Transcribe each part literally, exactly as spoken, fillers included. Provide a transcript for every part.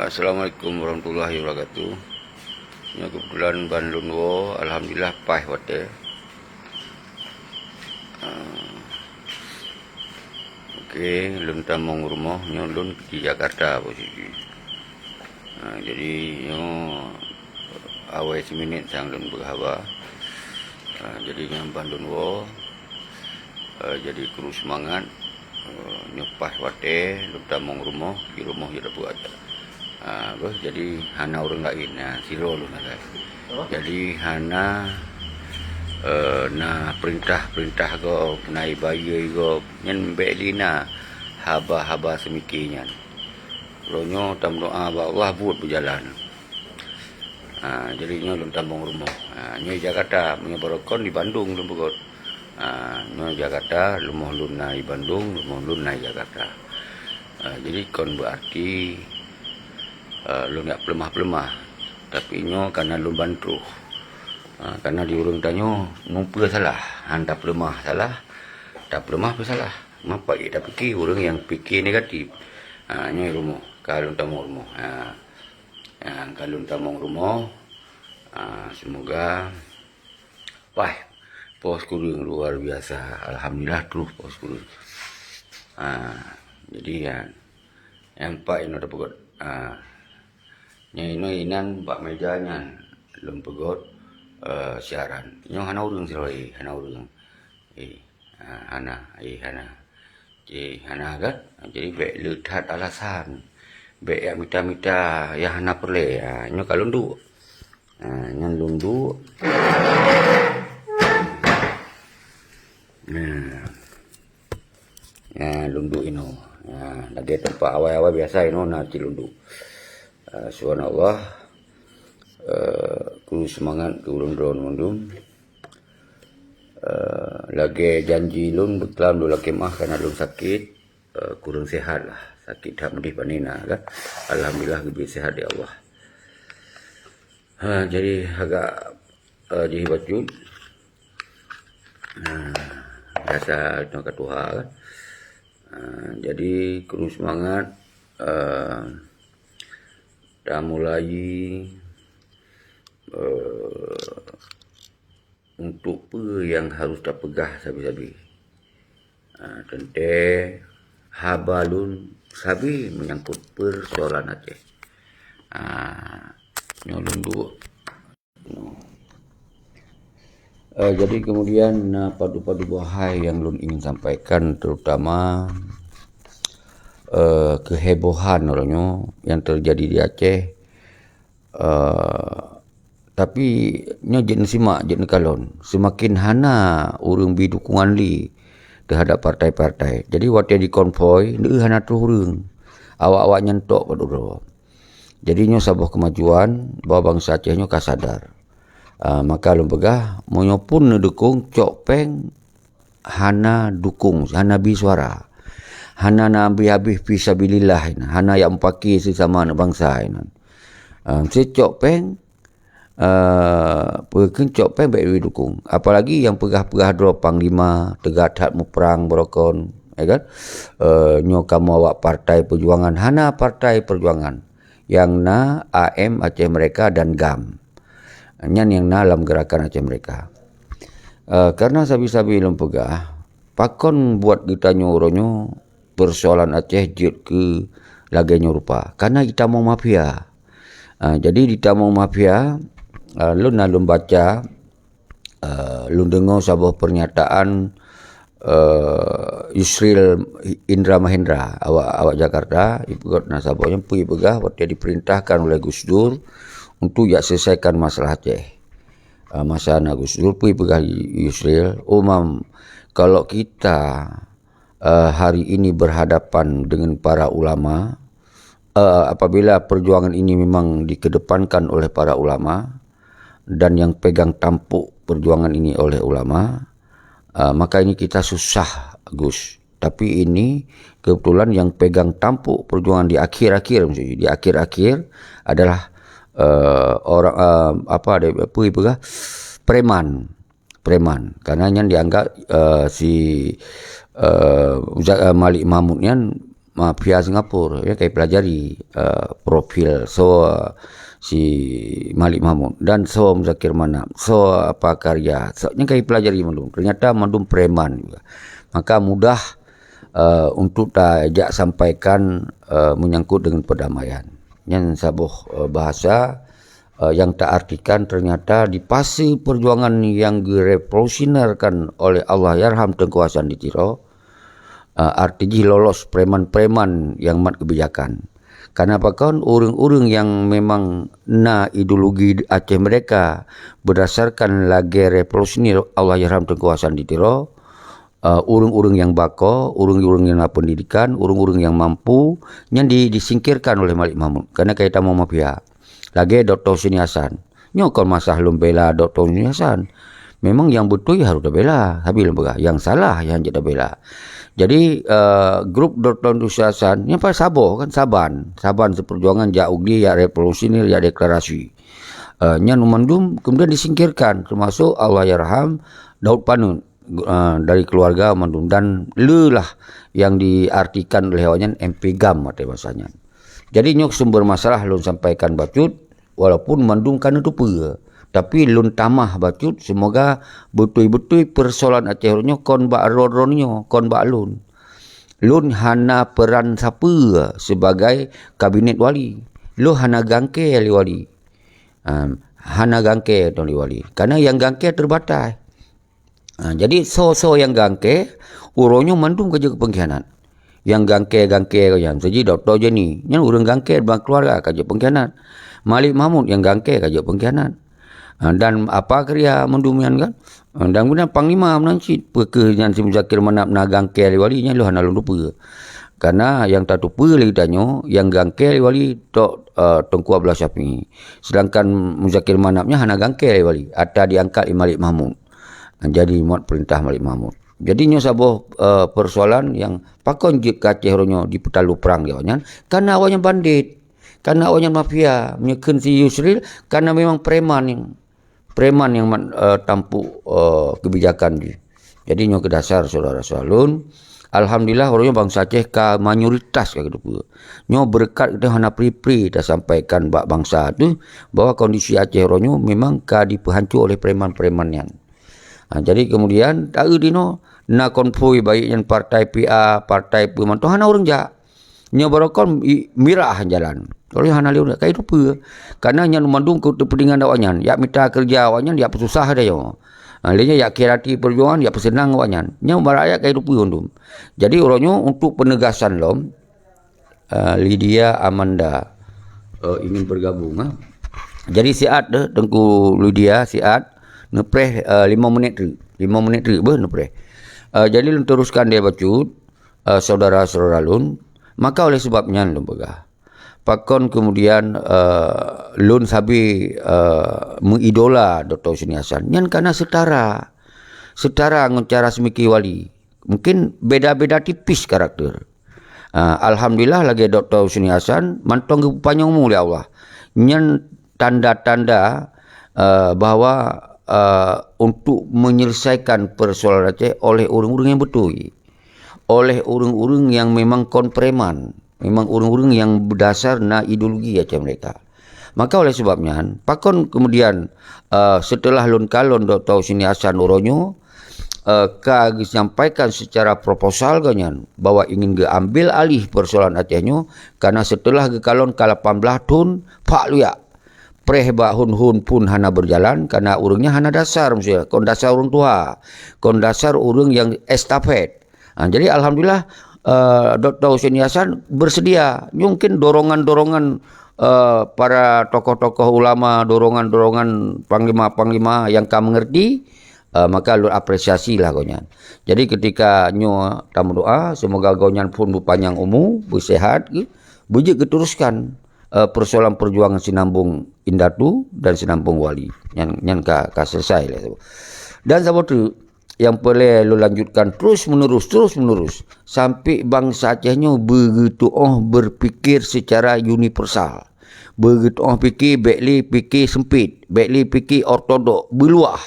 Assalamualaikum warahmatullahi wabarakatuh. Nyoe keubeutulan ban lôn woe, alhamdulillah paih watée. Ah, oke, lôn tamong rumoh, nyoe lôn di Jakarta posisi. Ah, jadi nyoe awai siminék sang lôn beuhaba. Ah, jadi nyoe ban lôn woe. Eh, jadi kru seumangat. Eh, nyoe paih watée lôn tamong rumoh, di rumoh jeuet dapeuet aja. Ah, beuh, jadi hana ureuëng laén, nah, sidroe lôn sagai. Jadi hana, eh, na peurintah-peurintah gob, na ibayeue gob, nyan bék lé na haba-haba seumike nyan. Uroe nyoe tameudoá bak Allah buet beujalan. Ha, jadi nyoe lôn tamong rumoh. Ha, nyoe Jakarta, meunyoe barokon di Bandung lôn peugöt. Ha, nyoe Jakarta, rumoh lôn na di Bandung, rumoh lôn na di Jakarta. Ha, jadi kon beuarti, eh, lôn jak peuleumah-peuleumah. Tapi nyoe kana lôn ban troh. Ha, kana di ureuëng tanyoe, ngon peue salah. Han tapeuleumah salah, tapeuleumah pih salah. Mapa jih tapike ureuëng nyang pike negatif. Ha, nyoe rumoh, ka lôn tamong rumoh. Ha. Nyang ka lôn tamong rumoh, ah, semoga paih pos kureueng luar biasa. Alhamdulillah troh pos kureueng. Ah, jadi, ya, nyang paih inoe tapeugöt. Ah, nyang inoe inan bak meja nyan lôn peugöt, eh, siaran. Nyoe hana ureuëng sidroe, hana ureuëng. Eh, ah, hana, eh, hana. Ceh, hana kan? Jadi, bék le that alasan. Bék jak mita-mita nyang hana peureulée. Ha, nyoe ka lôn duek. Ha, nyan lôn duek. Nah. Nah, lôn duek inoe. Nah, lagée teumpat awai-awai biasa inoe na cit lôn duek. Ah, subhanallah. Eh, kru seumangat keu ulôn droe mandum. Eh, lagée janji lôn beuklam dua lakée mah kana lôn sakét, eh, kureueng sehat lah. Sakét that meudeh pane na kan. Alhamdulillah geubri sehat lé Allah. Ha, jadi agak, eh, jih bacut. Ha, biasa nyoe ka tuha kan. Ha, jadi kru seumangat, eh, tamulai, eh, untuk peue nyang harôh tapeugah sabe-sabe. Ah, teuntée haba lôn sabe meunyangkot peusoalan Aceh. Ah, nyoe lôn duek. Eh, jadi kemudian na padub-padub hai nyang lôn ingin sampaikan, terutama, eh, kehebohan uroe nyoe nyang teujadi di Aceh. Eh, tapi nyoe jeuet neusimak, jeuet neukalon. Seumaken hana ureuëng bi dukungan lé teuhadap partai-partai. Jadi watée dikonvoi, neu hana troh ureuëng. Awak-awak nyan tok padub droe. Jadi nyoe saboh keumajuan bahwa bansa Aceh nyoe ka sadar. Ah, maka lôn peugah, meunyoe pun neudukong, cok péng hana dukong, hana bi suara. Hana na habéh-habéh fisabilillah, hana jak mupaki sesama aneuk bansa. Ah, meusti cok péng, eh, peue keuh cok péng bék dukong. Apalagi nyang peugah-peugah droe panglima, teuga that muprang beurokon, ya kan? Eh, nyoe kamoe awak partai perjuangan, hana partai perjuangan. Nyang na A M Aceh Merdeka dan gam. Nyan nyang na lam Gerakan Aceh Merdeka. Eh, karena sabe-sabe lôn peugah, pakon buet geutanyoe uroe nyoe persoalan Aceh jeuet keu lagée nyoe rupa? Karena jitamong mafia. Ah, jadi jitamong mafia, ah, lôn na lôn baca, eh, lôn deungoe saboh pernyataan, eh, Yusril Indra Mahendra, awak, awak Jakarta, ipeugah na saboh nyang peue ipeugah watée diperintahkan oleh Gus Dur untuk jak selesaikan masalah Aceh. Eh, masa na Gus Dur peue ipeugah Yusril, "Oh, Mam, kalau kita, eh, hari ini berhadapan dengan para ulama, eh, apabila perjuangan ini memang dikedepankan oleh para ulama dan yang pegang tampuk perjuangan ini oleh ulama, eh, maka ini kita susah, Gus. Tapi ini kebetulan yang pegang tampuk perjuangan di akhir-akhir, maksudnya di akhir-akhir adalah, eh, orang, eh, apa dia, apa dia peugah? Preman." Preman. Karena nyan dianggap, eh, si, eh, Uza-, eh, Malik Mahmud nyan mafia Singapura, ya, ka ipelajari, eh, profil soe si Malik Mahmud dan soe Muzakir Manaf, soe Apa Karya, soe nyan ka ipelajari mandum. Ternyata mandum preman juga. Maka mudah, eh, untuk tajak sampaikan, eh, menyangkut dengan perdamaian. Nyan saboh, eh, bahasa, eh, yang taartikan ternyata di fase perjuangan yang direvolusionerkan oleh Allahyarham Teungku Hasan di Tiro, eh, arti jih lolos preman-preman nyang mat keubijakan. Karena pakon, ureuëng-ureuëng nyang memang na ideologi Aceh Merdeka berdasarkan lagée revolusioner Allahyarham Teungku Hasan di Tiro, eh, ureuëng-ureuëng nyang bako, ureuëng-ureuëng nyang na pendidikan, ureuëng-ureuëng nyang mampu, nyan di-, disingkirkan oleh Malik Mahmud karena ka jitamong mafia. Lagée Dokto Husni Hasan. Nyoe kon masalah lôn bela Dokto Husni Hasan. Memang nyang beutôi harôh tabela, tapi lôn peugah, nyang salah nyang jeuet tabela. Jadi, eh, grup Dokto Husni Hasan, nyan paléng saboh kan, saban. Saban seuperjuangan jak ugdi, jak revolusioner, jak deklarasi. Eh, nyan mandum kemudian disingkirkan, termasuk Allahyarham Daud Panut, eh, dari keluarga mandum. Dan le lah nyang diartikan oleh awaknyan M P GAM ateueh masa nyan. Jadi nyoe sumber masalah lôn sampaikan bacut, walaupun mandum ka neuteupeue, tapi lôn tamah bacut, semoga beutôi-beutôi persoalan Aceh uroe nyoe kon bak droeneuh nyoe, kon bak lôn. Lôn hana peran sapeue sebagai kabinet wali. Lôn hana gangke lé wali. Ha, hana gangke lé wali. Karena nyang gangke terbatas. Ha, jadi soe-soe nyang gangke, uroe nyoe mandum ka jeuet keu pengkhianat. Nyang gangke-gangke nyan, seujih Dokto Jenny, nyan ureuëng gangke bak keluarga ka jeuet pengkhianat. Malik Mahmud nyang gangke ka jeuet pengkhianat. Ha, dan Apa Karya mandum nyan kan. Ha, dan kemudian Panglima meunan cit, peu kheueh nyan si Muzakir Manaf na gangke lé wali, nyan lôn hana lôn teupeue. Karena nyang tateupeue lé geutanyoe, nyang gangke lé wali tok, eh, Teungku Abdullah Syafi'i. Sedangkan Muzakir Manaf nyan hana gangke lé wali, ata diangkat lé Malik Mahmud. Jadi mat peurintah Malik Mahmud. Jadi nyoe saboh, eh, persoalan nyang pakon jeuet keu Aceh uroe nyoe dipeutalu prang lé awaknyan, karena awaknyan bandit, karena awaknyan mafia. Meunyoe kheun si Yusril, karena memang preman nyang, preman nyang mat, eh, tampuk, eh, kebijakan jih. Jadi nyoe keuh dasar saudara-saudara lôn. Alhamdulillah, uroe nyoe bansa Aceh ka mayoritas ka geuteupeue. Nyoe beureukat geutanyoe hana pri-pri tasampaikan bak bansa teuh bahwa kondisi Aceh uroe nyoe memang ka dipeuhanco oleh preman-preman nyan. Ha, jadi kemudian taeu dinoe na konvoi, baik nyan partai P A, partai peue mantong, hana ureuëng jak. Nyoe barokon i-, mirah jalan. Oleh hana lé ureuëng jak, ka jiteupeue. Karena nyan mandum keu kepentingan awaknyan, jak mita keureuja awaknyan, jak peususah tanyoe. Ha, lé nyan jak khianati perjuangan, jak peuseunang awaknyan. Nyan bak rakyat ka jiteupeue mandum. Jadi uroe nyoe untuk penegasan lom, eh, Lydia Amanda, eh, ingin bergabung, ha. Jadi siat deh, Teungku Lydia, siat. Neupreh, eh, lima menit teuk. Lima menit teuk beh neupreh. Eh, jadi lôn teruskan dia bacut, eh, saudara-saudara lôn. Maka oleh sebab nyan lôn peugah, pakon kemudian, eh, lôn sabe, eh, meuidola Dokto Husni Hasan? Nyan karena setara. Setara ngon cara seumike wali. Mungkin beda-beda tipis karakter. Ah, alhamdulillah, lagée Dokto Husni Hasan mantong geupanyang umu lé Allah. Nyan tanda-tanda, eh, bahwa, eh, untuk menyelesaikan persoalan Aceh oleh ureuëng-ureuëng nyang beutôi, oleh ureuëng-ureuëng nyang memang kon preman, memang ureuëng-ureuëng nyang berdasar na ideologi Aceh Merdeka. Maka oleh sebab nyan, pakon kemudian, eh, setelah lôn kalon Dokto Husni Hasan uroe nyoe, eh, ka geusampaikan secara proposal geuh nyan bahwa ingin geuambil alih persoalan Aceh nyoe, karena setelah geukalon ka lapan blaih thon, pak luyak. Preh bak hon-hon pun hana berjalan, karena ureuëng nyan hana dasar, maksudnya, kon dasar ureuëng tuha, kon dasar ureuëng nyang estafet. Ha, jadi alhamdulillah, eh, Dokto Husni Hasan bersedia. Mungkin dorongan-dorongan, eh, para tokoh-tokoh ulama, dorongan-dorongan panglima-panglima nyang ka mengerti, eh, maka lôn apresiasi lah gobnyan. Jadi ketika nyoe tameudoa, semoga gobnyan pun beupanyang umu, beusehat, beujeuet geuteruskan, eh, persoalan perjuangan Sinambong Indatu dan Sinambong Wali. Nyan, nyan ka, ka selesai lah. Dan saboh teuk, nyang peureulée lôn lanjutkan terus menerus, terus menerus, sampai bansa Aceh nyoe beugeutuoh berpikir secara universal. Beugeutuoh pike, bék lé pike sempit, bék lé pike ortodok, beuluwah.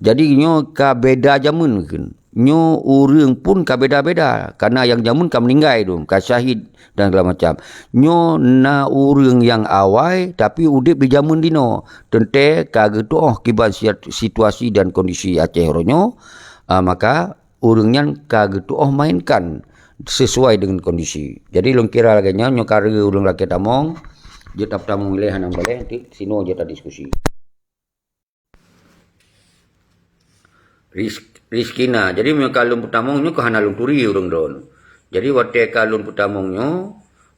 Jadi nyoe ka beda jameun kheun. Nyoe ureuëng pun ka beda-beda, karena nyang jameun ka meuninggai dum, ka syahid dan segala macam. Nyoe na ureuëng nyang awai, tapi udeb di jameun dinoe. Teuntée ka geutuoh kiban siat-, situasi dan kondisi Aceh uroe nyoe, ah, maka ureuëng nyan ka geutuoh mainkan sesuai dengan kondisi. Jadi lôn kira lagée nyan, nyoe ka reu ureuëng lakée tamong, jeuet tapeutamong ilée hana balée, nanti sinoe jeuet tadiskusi. Ris-, Rizkina. Jadi meunyoe ka lôn peutamong nyoe ka hana lôn turi ureuëng droeneuh. Jadi watée ka lôn peutamong nyoe,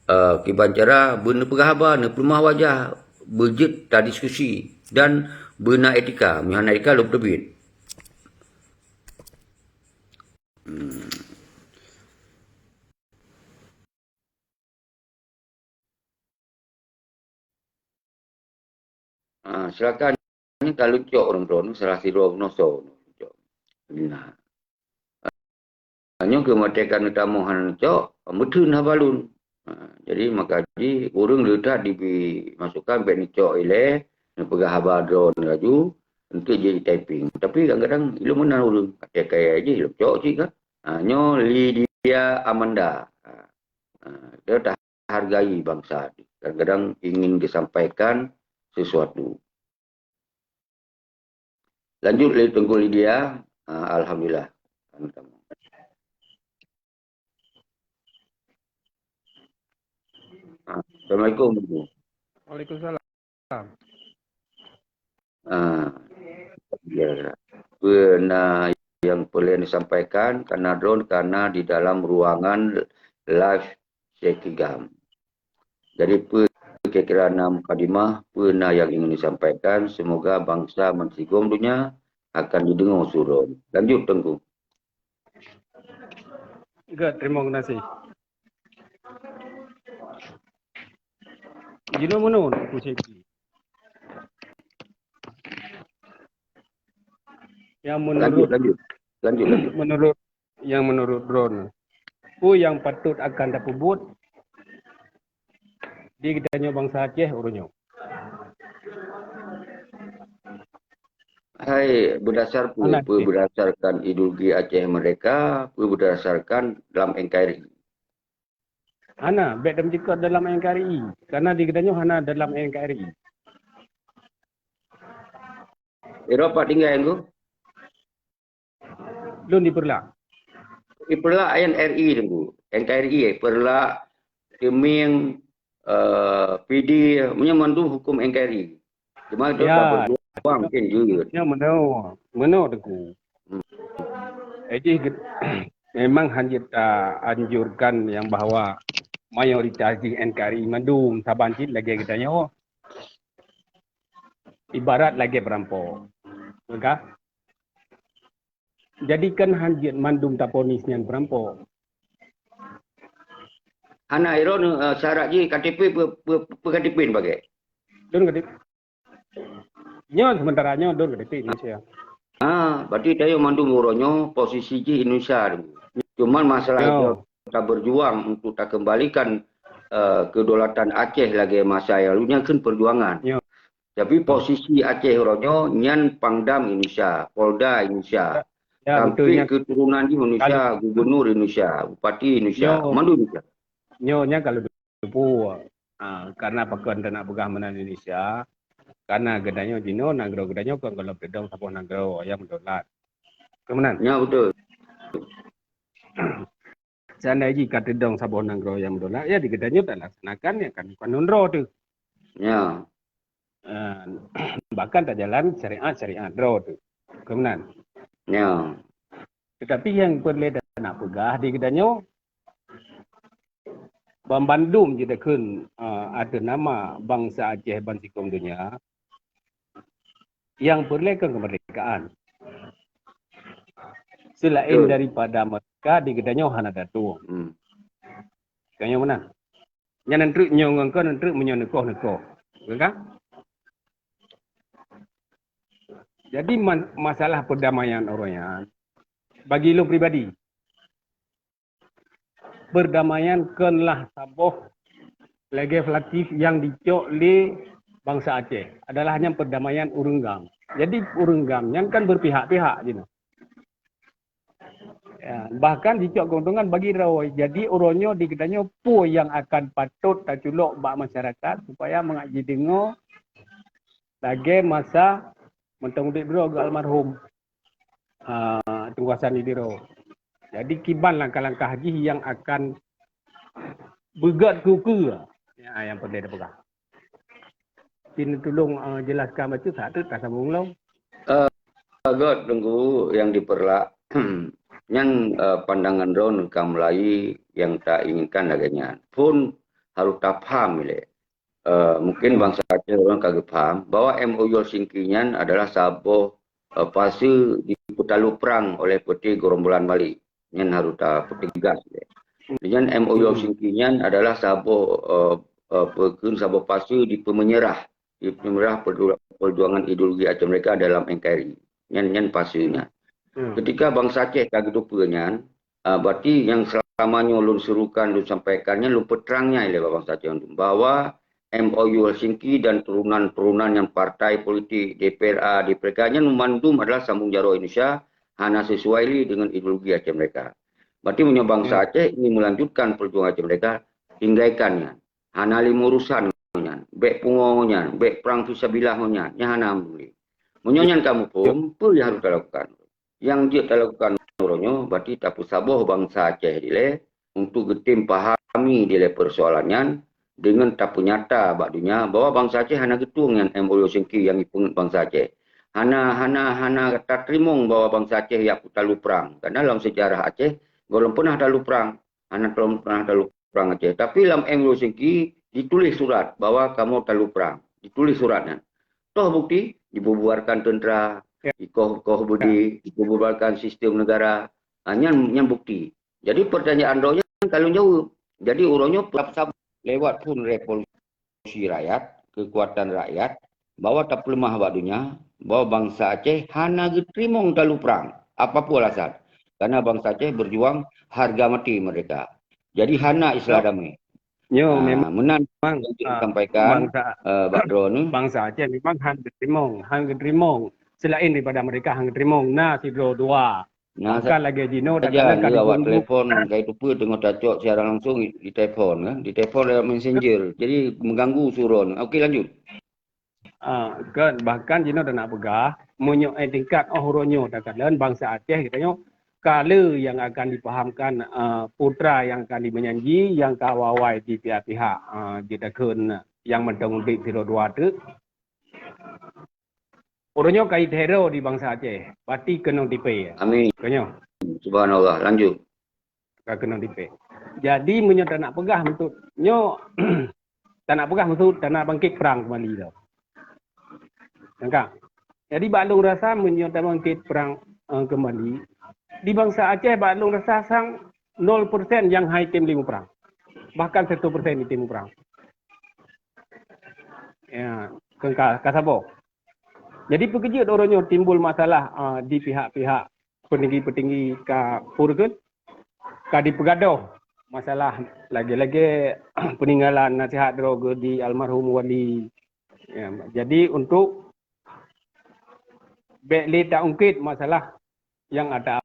eh, kiban cara beuneupeugah haba, neupeuleumah wajah, beujeuet tadiskusi dan beuna etika. Meunyoe hana etika lôn peuteubiet. Hmm. Ah, silakan. Ni ka lôn cok ureuëng droeneuh, salah sidroe bunoe soe lôn cok. Nah. Ah, nyoe keu watée ka neutamong hana neucok, meutheun haba lôn. Ah, jadi maka jih ureuëng le that jibi masukan bék neucok ilée, neupeugah haba droeneuh laju, eunteuk jeuet typing. Tapi kadang-kadang ilôn meunan ureuëng, watée kayée jih lôn cok cit kan. Ah, nyoe Lydia Amanda. Ah, ah, dia hargai bansa, kadang-kadang ingin disampaikan sesuatu. Lanjut lé Teungku Lydia, ah, alhamdulillah. Ah, Assalamualaikum, Teungku. Waalaikumsalam. Ah, ya. Peue na nyang peureulée disampaikan, karena droeneuh ka na di dalam ruangan live Syekh Gam. Jadi, peue kira-kira na mukadimah, peue na nyang ingin disampaikan, semoga bansa bansigom donya akan dideungoe su droeneuh. Lanjut, Teungku. Gét, terima kasih. Jinoe meunan, Teungku Syekh. Yang menurut, lanjut, lanjut. Lanjut, lanjut. Menurut, yang menurut droeneuh, peue nyang patut akan tapeubuet di geutanyoe bansa Aceh uroe nyoe? Hai, berdasar peue? Anak Aceh. Peue berdasarkan ideologi Aceh merdeka, peue berdasarkan dalam N K R I? Hana, bék tameucukot dalam N K R I. Karena di geutanyoe hana dalam N K R I. Eropa tinggai, Teungku? Lôn di Peureulak. Di Peureulak N R I, Teungku. N K R I, eh, Peureulak, Keuming, eh, Pidie, meunyoe mandum huköm N K R I. Cuma dia ya, ka berjuang mungkin jeuet. Ya, meunoe. Meunoe, Teungku. Hmm. Eh, jih get-, memang hanjeuet ta anjurkan nyang bahwa mayoritas jih N K R I mandum saban cit lagée geutanyoe. Ibarat lagée peurampok. Maka, jadi kan hanjeuet mandum taponis nyan peurampok. Hana iron, eh, syarat jih K T P pe-, pe-, pe-, K T P pakai. Don K T P. Nyoe sementara nyoe don K T P Indonesia. Ah, berarti tayo mandum uroe nyoe posisi jih Indonesia. Cuman masalah itu kita berjuang untuk takembalikan, eh, kedaulatan Aceh lagi masa yang lalu nyan kan perjuangan. Ya. Tapi posisi Aceh uroe nyoe nyan Pangdam Indonesia, Polda Indonesia. Ya, betul, sampai nyan keturunan di Indonesia, kalau gubernur Indonesia, bupati Indonesia, yo, mandum Indonesia. Nyoe nyan kalau dipeu, ah, karena pakon teunak peugah meunan Indonesia, karena geutanyoe jinoe nanggroe geutanyoe kon gohlom teudong saboh nanggroe nyang meudaulat. Keumenan? Ya, betul. Seandai jih ka teudong saboh nanggroe nyang meudaulat, ya di geutanyoe talaksanakan ya kan kon nanggroe teuh. Ya. Ah, bahkan tajalan syariat-syariat droe teuh. Keumenan? Ya. Tetapi nyang peureulée teunak peugah di geutanyoe, banmandum jih takheun, ah, ateueh nama bansa Aceh bansigom donya, nyang peureulée kon keumeurdekaan. Selain betul daripada merdeka, di geutanyoe hana tatueng. Hmm. Tanyoe meunan. Nyan nan treuk nyoe ngon keu nan treuk meunyoe neukoh-neukoh. Betul kan? Jadi man-, masalah perdamaian uroe nyan, bagi lôn pribadi, perdamaian konlah saboh legislatif nyang dicok lé bansa Aceh, adalah nyan perdamaian ureuëng GAM. Jadi ureuëng GAM nyan kan berpihak-pihak jinoe. Ya, bahkan jicok keuntungan bagi droe. Jadi uroe nyoe di geutanyoe peue nyang akan patot taculok bak masyarakat supaya mangat jideungoe lagèe masa mantong udép droe geuh almarhum, ah, Teungku Hasan di Tiro. Jadi kiban langkah-langkah jih nyang akan beugöt keu ukeue. Ya, nyang peureulèe tapeugah. Cit neutulông, eh, jelaskan bacut, saat tu tasambông lom. Eh, göt Teungku nyang di Peureulak. Nyan, eh, pandangan droen ka mulai nyang ta inginkan lagèe nyan. Phôn harôh tapham ilèe. Eh, mungkin bansa Aceh ureueng ka geupaham bahwa M O U Helsinki nyan adalah saboh, eh, fase jipeutalu prang oleh peuté gerombolan Malik. Nyan harôh tapeuteugas. Nyan M O U Helsinki nyan adalah saboh, eh, eh, peukheun saboh fase jipeumeunyeurah, jipeumeunyeurah perju-, perjuangan ideologi Aceh Merdeka dalam N K R I. Nyan, nyan fase nyan. Ketika bansa Aceh ka geuteupeue nyan, ah, berarti nyang selama nyoe lôn serukan, lôn sampaikan nyan lôn peutrang nyan lé bak bansa Aceh bahwa M O U Helsinki dan turunan-turunan nyang partai politik, D P R A, D P R K nyan mandum adalah sambung jaroe Indonesia, hana sesuai lé dengan ideologi Aceh Merdeka. Berarti meunyoe bansa Aceh ingin melanjutkan perjuangan Aceh Merdeka, tinggalkan nyan. Hana lé urusan ngon nyan, bèk pungo ngon nyan, bèk prang fisabilillah ngon nyan, nyan hana meuli. Meunyoe nyan ka muphom, peue nyang harôh talakukan? Nyang jeuet talakukan uroe nyoe, berarti tapeusaboh bansa Aceh dilèe untuk geutem pahami dilèe persoalan nyan, deungon tapeunyata bak donya bahwa bansa Aceh hana geutueng nyan M O U Helsinki nyang jipeungeut bansa Aceh. Hana, hana, hana tateurimong bahwa bansa Aceh jak peutalu prang. Karena lam sejarah Aceh, gohlom peunah talu prang. Hana gohlom peunah talu prang Aceh. Tapi lam M O U Helsinki dituléh surat bahwa kamoe talu prang. Dituléh surat nyan. Toh bukti, dibubarkan teuntara, dikoh-koh beudé, dibubarkan sistem negara. Ah, nyan, nyan bukti. Jadi pertanyaan droe nyan ka lôn jaweueb. Jadi uroe nyoe sab-, lewat phôn revolusi rakyat, kekuatan rakyat, bahwa tapeuleumah bak donya, bahwa bansa Aceh hana geuteurimong talu prang, apapun alasan. Karena bansa Aceh berjuang harga mati merdeka. Jadi hana istilah damai. Nyoe memang, meunan memang, yang disampaikan, eh, bak droeneuh. Bansa Aceh memang han geuteurimong, han geuteurimong. Selain daripada merdeka han geuteurimong, na sidroe dua. Nah, bahkan lagèe jinoe saja takala ka awak dibunggu telepon, kai tupeue teungoh tacok siaran langsung di, di telepon, kan? Di telepon lewat messenger. Jadi mengganggu su droeneuh. Okey, lanjut. Ah, kan, bahkan jinoe tanak peugah, meunyoe tingkat oh uroe nyoe takalon bansa Aceh geutanyoe ka le nyang akan dipahamkan, ah, putra nyang akan dimeujanji nyang ka awai di pihak-pihak, ah, jeuet takheun nyang mantong udép sidroe dua teuk. Uroe nyoe ka jiteuhero di bansa Aceh, pasti keunong tipée. Amin. Keunyoe. Subhanallah, lanjut. Ka keunong tipée. Jadi meunyoe tanak peugah meuntut nyoe, tanak peugah meuntut tanak bangkit perang kembali tau. Tangka. Jadi bak lôn rasa meunyoe tabangkit perang, eh, kembali, di bansa Aceh bak lôn rasa sang nol persen nyang hai tem lé muprang. Bahkan satu persen item muprang. Ya, keungka, ka saboh. Jadi peukeujeut uroe nyoe timbul masalah, ah, di pihak-pihak peutinggi-peutinggi ka pur kan, ka dipeugadoh masalah lagèe-lagèe peuninggalan nasihat droe geuh di almarhum Wali. Ya, jadi untuk bèk lé taungkét masalah nyang ata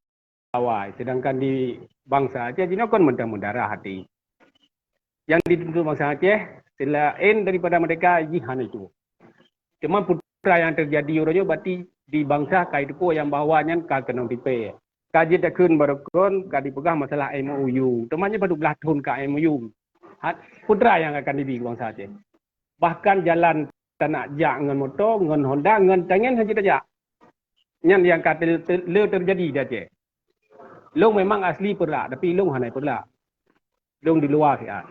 awai. Sedangkan di bansa Aceh jinoe kon meudarah hati. Nyang dituntut bansa Aceh selain daripada merdeka jih hana itu. Cuma putra nyang teujadi uroe nyoe berarti di bansa ka jiteupeue nyang bahwa nyan ka keunong tipée. Ka jeuet takheun baroekon ka dipeugah masalah M O U. Teuma nyan padub blah thon ka M O U. Hat, putra nyang akan dibi bansa Aceh. Bahkan jalan tanak jak ngon moto, ngon Honda, ngon tangen hana tajak. Nyan nyang ka te-, te-, le teujadi di Aceh. Lôn memang asli Peureulak, tapi lôn hana Peureulak. Lôn di luwa siat.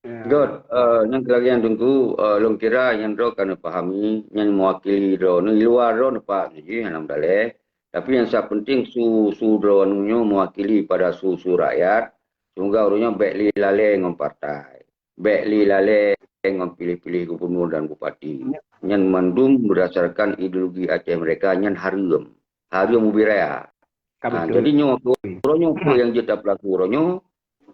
Ya. Göt, eh, nyang keulagian Teungku, eh, lôn kira nyang droe ka neupahami, nyang mewakili droe, di luwa droe neupahami jih hana meudaléh. Tapi nyang sa penting su, su droe nyoe mewakili pada su, su rakyat. Semoga ureueng nyoe bèk lé lalé ngon partai. Bèk lé lalé ngon piléh-piléh gubunur dan bupati. Ya. Nyan mandum berdasarkan ideologi Aceh Merdeka nyan hareuem. Hareuem ubé raya. Ka beutôi. Jadi nyoe, uroe nyoe peue nyang jeuet tapeulaku uroe nyoe,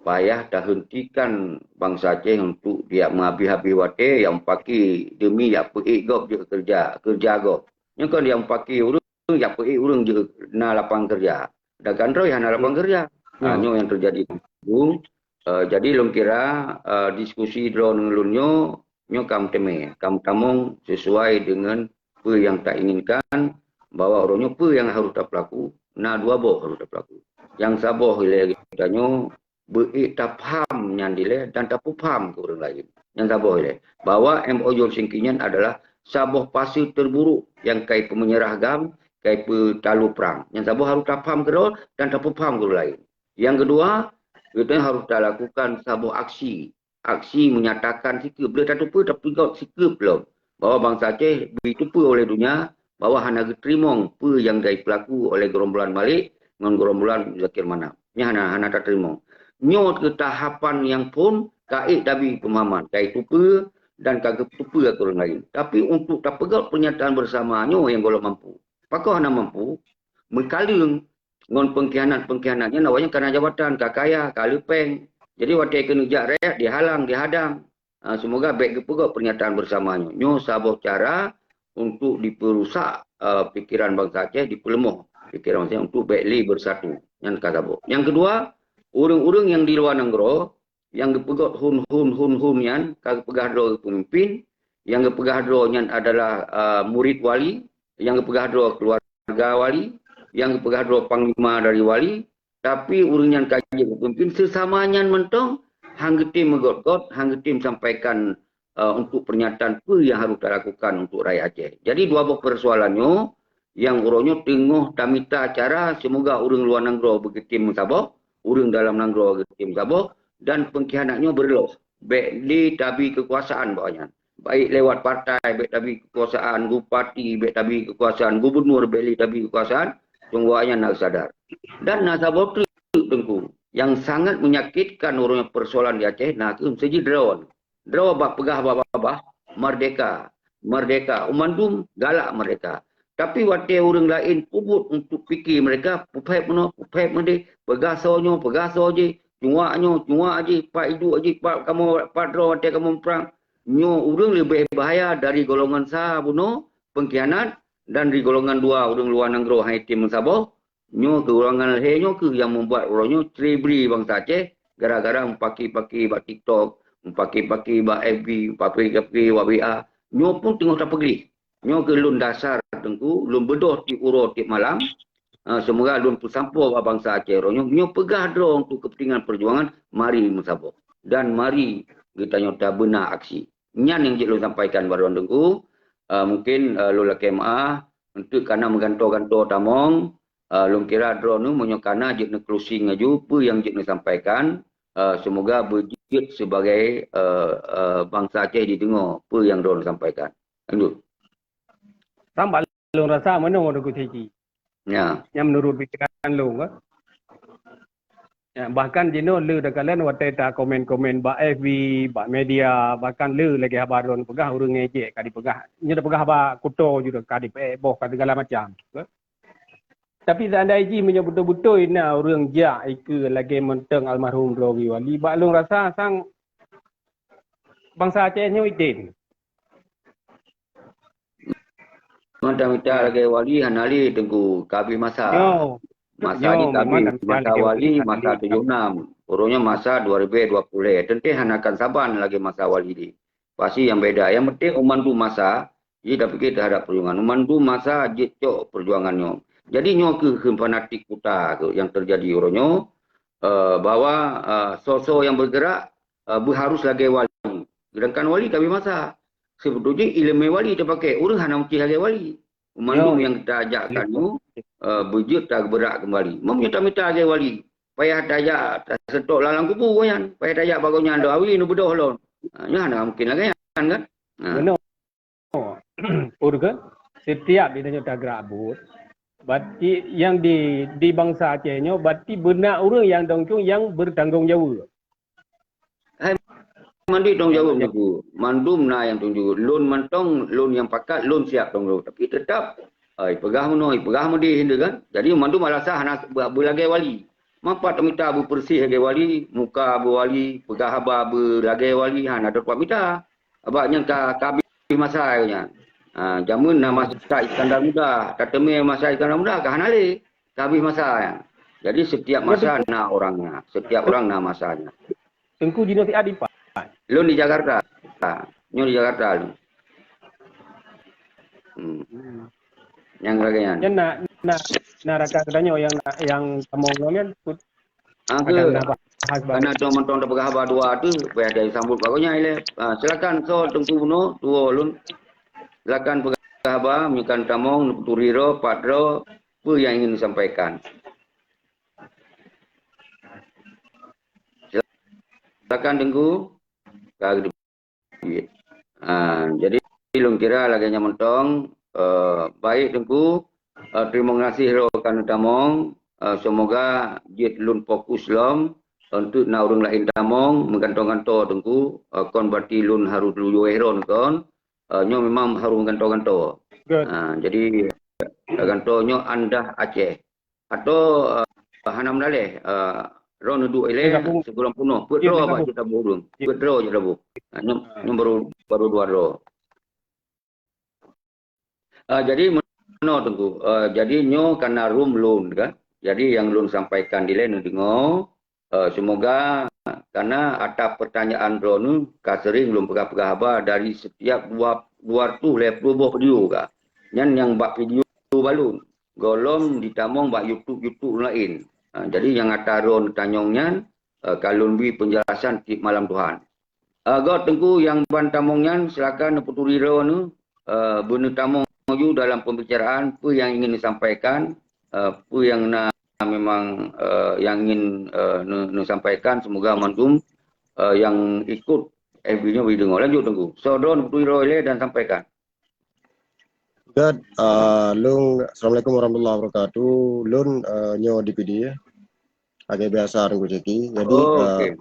payah tahentikan bansa Aceh untuk dia meuhabéh-habéh watèe nyang paki demi jak peuék gob jeuet keureuja, keureuja gob. Nyoe kon nyang paki ureueng ureuëng, jak peuék ureuëng jeuet na lapangan kerja. Sedangkan droe hana lapangan kerja. Ha, nyoe nyang teujadi. Eh, jadi lôn kira, eh, diskusi droe ngon lôn nyoe, nyoe ka meuteumé, ka meutamong sesuai dengan peue nyang tainginkan, bahwa uroe nyoe peue nyang harôh tapeulaku, na dua boh harôh tapeulaku. Nyang saboh ilée geutanyoe beuék tapaham nyan dilée dan tapeupham keu ureuëng laén. Nyang saboh ilée bahwa M O U Helsinki nyan adalah saboh fase terburuk nyang kai peumeunyeurah GAM, kai peutalo prang. Nyang saboh harôh tapaham keudroe dan tapeupham keu ureuëng laén. Nyang keudua, geutanyoe harôh talakukan saboh aksi. Aksi menyatakan sikeup, lheueh tateupeue tapeugöt sikeup lom bahwa bansa Aceh jiteupeue oleh donya bahwa hana geuteurimong peue nyang jipeulaku oleh gerombolan Malik ngon gerombolan Zakir Manaf. Nyan hana, hana tateurimong. Nyoe keu tahapan nyang phon ka ék tabi peumahaman, ka jiteupeue dan ka geuteupeue keu ureuëng laén. Tapi untuk tapeugöt pernyataan bersama nyoe nyang gohlom mampu. Pakon hana mampu? Meukaleueng ngon pengkhianat-pengkhianat nyan, awaknyan kana jabatan, ka kaya, ka leupeng. Jadi watée keuneuk jak rakyat dihalang, dihadang. Ha, semoga bék geupeugöt pernyataan bersama nyoe. Nyoe saboh cara untuk dipeurusak, eh, pikiran bansa Aceh, dipeuleumah pikiran bansa Aceh untuk bék lé bersatu. Nyan ka saboh. Nyang keudua, ureuëng-ureuëng nyang di luwa nanggroe nyang geupeugöt hun, hun, hun, hun nyan ka geupeugah droe peumimpin, nyang geupeugah droe nyan adalah, eh, murid wali, nyang geupeugah droe keluarga wali, nyang geupeugah droe panglima dari wali, tapi ureuëng nyan ka jeuet keu peumimpin, seusama nyan mantong han geutem meugöt-göt, han geutem sampaikan, eh, untuk pernyataan peue nyang harôh talakukan untuk rakyat Aceh. Jadi dua boh persoalan nyoe nyang uroe nyoe teungoh tamita cara, semoga ureuëng luwa nanggroe beugeutem meusaboh, ureuëng dalam nanggroe geutem meusaboh, dan pengkhianat nyoe beureuloh. Bék lé tabi keukuasaan bak nyan. Baik lewat partai, bék tabi keukuasaan, bupati, bék tabi keukuasaan, gubernur, bék lé tabi keukuasaan, sunggoh awaknyan na sadar. Dan na saboh treuk, Teungku, nyang sangat menyakitkan uroe nyoe persoalan di Aceh, na kheueh meuseujid droe. Droe bak peugah babah-babah, merdeka, merdeka, u mandum galak merdeka. Tapi watée ureuëng laén peubuet untuk pike merdeka, peuphét meunoe, peuphét meudéh, peugah soe nyoe, peugah soe jih, cuak nyoe, cuak jih, pat iduek jih, pat kamoe, pat droe watée kamoe muprang. Nyoe ureuëng leubeh bahaya dari golongan sa bunoe, pengkhianat, dan di golongan dua ureuëng luwa nanggroe han item meusaboh. Nyoe keukurangan lhée nyoe kheueh nyang meubuat uroe nyoe ceuri-beuri bansa Aceh gara-gara meupaki-paki bak TikTok, meupaki-paki bak F B, meupaki-paki bak W A. Nyoe pun teungoh tapeugleh. Nyoe kheueh lôn dasar Teungku, lôn beudôh tieb uroe tieb malam. Ah, seumoga lôn peusampoe bak bansa Aceh uroe nyoe. Nyoe peugah droe untuk kepentingan perjuangan, mari meusaboh. Dan mari geutanyoe tabeuna aksi. Nyan nyang jeuet lôn sampaikan bak droeneuh Teungku. Ah, mungkin, ah, lôn lakée meuáh, eunteuk kana meugantoe-gantoe tamong, ah, lôn kira droeneuh meunyoe kana jeuet neuclosing laju peue nyang jeuet neusampaikan, ah, seumoga beujeuet sibagai, ah, ah, bansa Aceh jideungoe peue nyang droeneuh sampaikan. Lanjut. Tambah lôn rasa meunoe Teungku Syeiki. Ya. Nyang meunurot pikiran lôn, kan. Ya, bahkan jinoe le takalon watée takomen-komen bak F B, bak media, bahkan le lagée haba droeneuh peugah ureuëng ngejek ka dipeugah. Nyoe tapeugah haba kuto ju ka dipeuék boh ka segala macam. Tapi seandai jih meunyoe beutôi-beutôi na ureuëng jak ikeue lagée mantong almarhum Droe Wali, bak lôn rasa sang bansa Aceh nyoe item. Mata-mata lagée wali hana lé Teungku, ka habéh masa. Nyoe. Masa nyoe jih ka memang habéh, masa wali, masa tujoh enam. Uroe nyoe masa dua ribu dua puluh lhée. Teuntée hana akan saban lagée masa wali jih. Pasti nyang beda. Nyang penting u mandum masa, jih tapike teuhadap perjuangan. U mandum masa jeuet cok perjuangan nyoe. Jadi nyoe kheueh, kheueh fanatik kuta kheueh nyang teujadi uroe nyoe, eh, bahwa, eh, soe-soe nyang bergerak, eh, beuharus lagée wali. Sedangkan wali ka habéh masa. Sibeutôi jih iéleumé wali tapakée, ureuëng hana meusti lagée wali. U mandum nyang tajakkan nyoe, eh, beujeuet tageubeurak keumbali. Meunyoe tamita lagée wali, payah tajak taseutôt lam kubu nyan, payah tajak bak gobnyan, "Droe Wali neubeudôh lôn." Ha, nyan hana mungkin lagée nyan, kan? Ha. Ureuëng, setiap di tanyoe tagerak buet, berarti nyang di, di bansa Aceh nyoe, berarti beuna ureuëng nyang dongcung nyang bertanggung jawab. Hai, mandum tanggung jawab Teungku. Mandum na nyang tanggung jawab. Lôn mantong, lôn nyang pakat, lôn siap tanggung jawab. Tapi tetap, ai, peugah meunoe, peugah meudéh, kan? Jadi mandum alasan hana be-, beulagée wali. Mapa tamita beupeureusih lagée wali, muka beuwali, peugah haba beulagée wali, hana teupeu mita. Abak nyan ka, ka habéh masa nyan. Ha, jameun na masa Iskandar Muda, tateumé masa Iskandar Muda ka hana lé, ka habéh masa nyan. Jadi setiap masa na orangnya, setiap orang na masanya. Teungku Jino Siat di pat? Lôn di Jakarta. Ha, nyoe di Jakarta lôn. Hmm. Nyang lagèe nyan. Nyan na, na, na rakan geutanyoe nyang, nyang tamong nyoe nyan, Ah, ke, padang na bahas baru. Karena tu mantong tapeugah haba dua tu, payah dari sambut bagonya ilèe. Ah, silakan so Teungku bunoe, tuwo lôn. Silakan peugah haba, meunyoe kan tamong, neuputuri droe, pat droe, peue nyang ingin disampaikan. Silakan Teungku. Ka Ha, jadi lôn kira lagèe nyan mantong, eh, baik Teungku, eh, terima kasih droe ka neutamong, eh, semoga jeuet lôn fokus lom, eh, untuk na ureueng laén tamong meugantoe-gantoe Teungku, eh, kon berarti lôn harus luyue droen kon, eh, nyoe memang harus meugantoe-gantoe. Good. Ha, jadi, eh, gantoe nyoe Andah Aceh. Atau, eh, hana meudaleh, eh, droeneuh duek ilèe sigohlom peunoh. Peuet droe bak cit taboh ureueng. Peuet droe cit taboh. Ah, nyoe, nyoe baru, baru dua droe. Ah, jadi meunoe Teungku. Eh, jadi nyoe kana room lôn kan. Jadi nyang lôn sampaikan dilèe neudeungoe. Eh, semoga, karena atas pertanyaan droeneuh ka sering lôn peugah-peugah haba dari setiap dua, dua ratus lhèe ploh boh video ka. Nyan nyang bak video balon. Gohlom ditamong bak YouTube-YouTube laén. Ha, jadi nyang ata droeneuh tanyong nyan, eh, ka lôn bri penjelasan tiep malam Tuhan. Eh, göt Teungku nyang ban tamong nyan, silakan neuputuri droeneuh, eh, beuneutamong ju dalam pembicaraan, peue nyang ingin disampaikan, eh, peue nyang na memang, eh, nyang ingin, eh, neu-, neusampaikan, semoga mandum, eh, nyang ikut F B nyoe bri deungoe. Lanjut Teungku. So, droeneuh neuputuri droe ilèe dan sampaikan. Good. Ah, lôn, Assalamualaikum warahmatullahi wabarakatuh. Lôn, eh, nyoe D P D, ya. Lagèe biasa Teungku Zaki. Jadi, oh, eh, okey.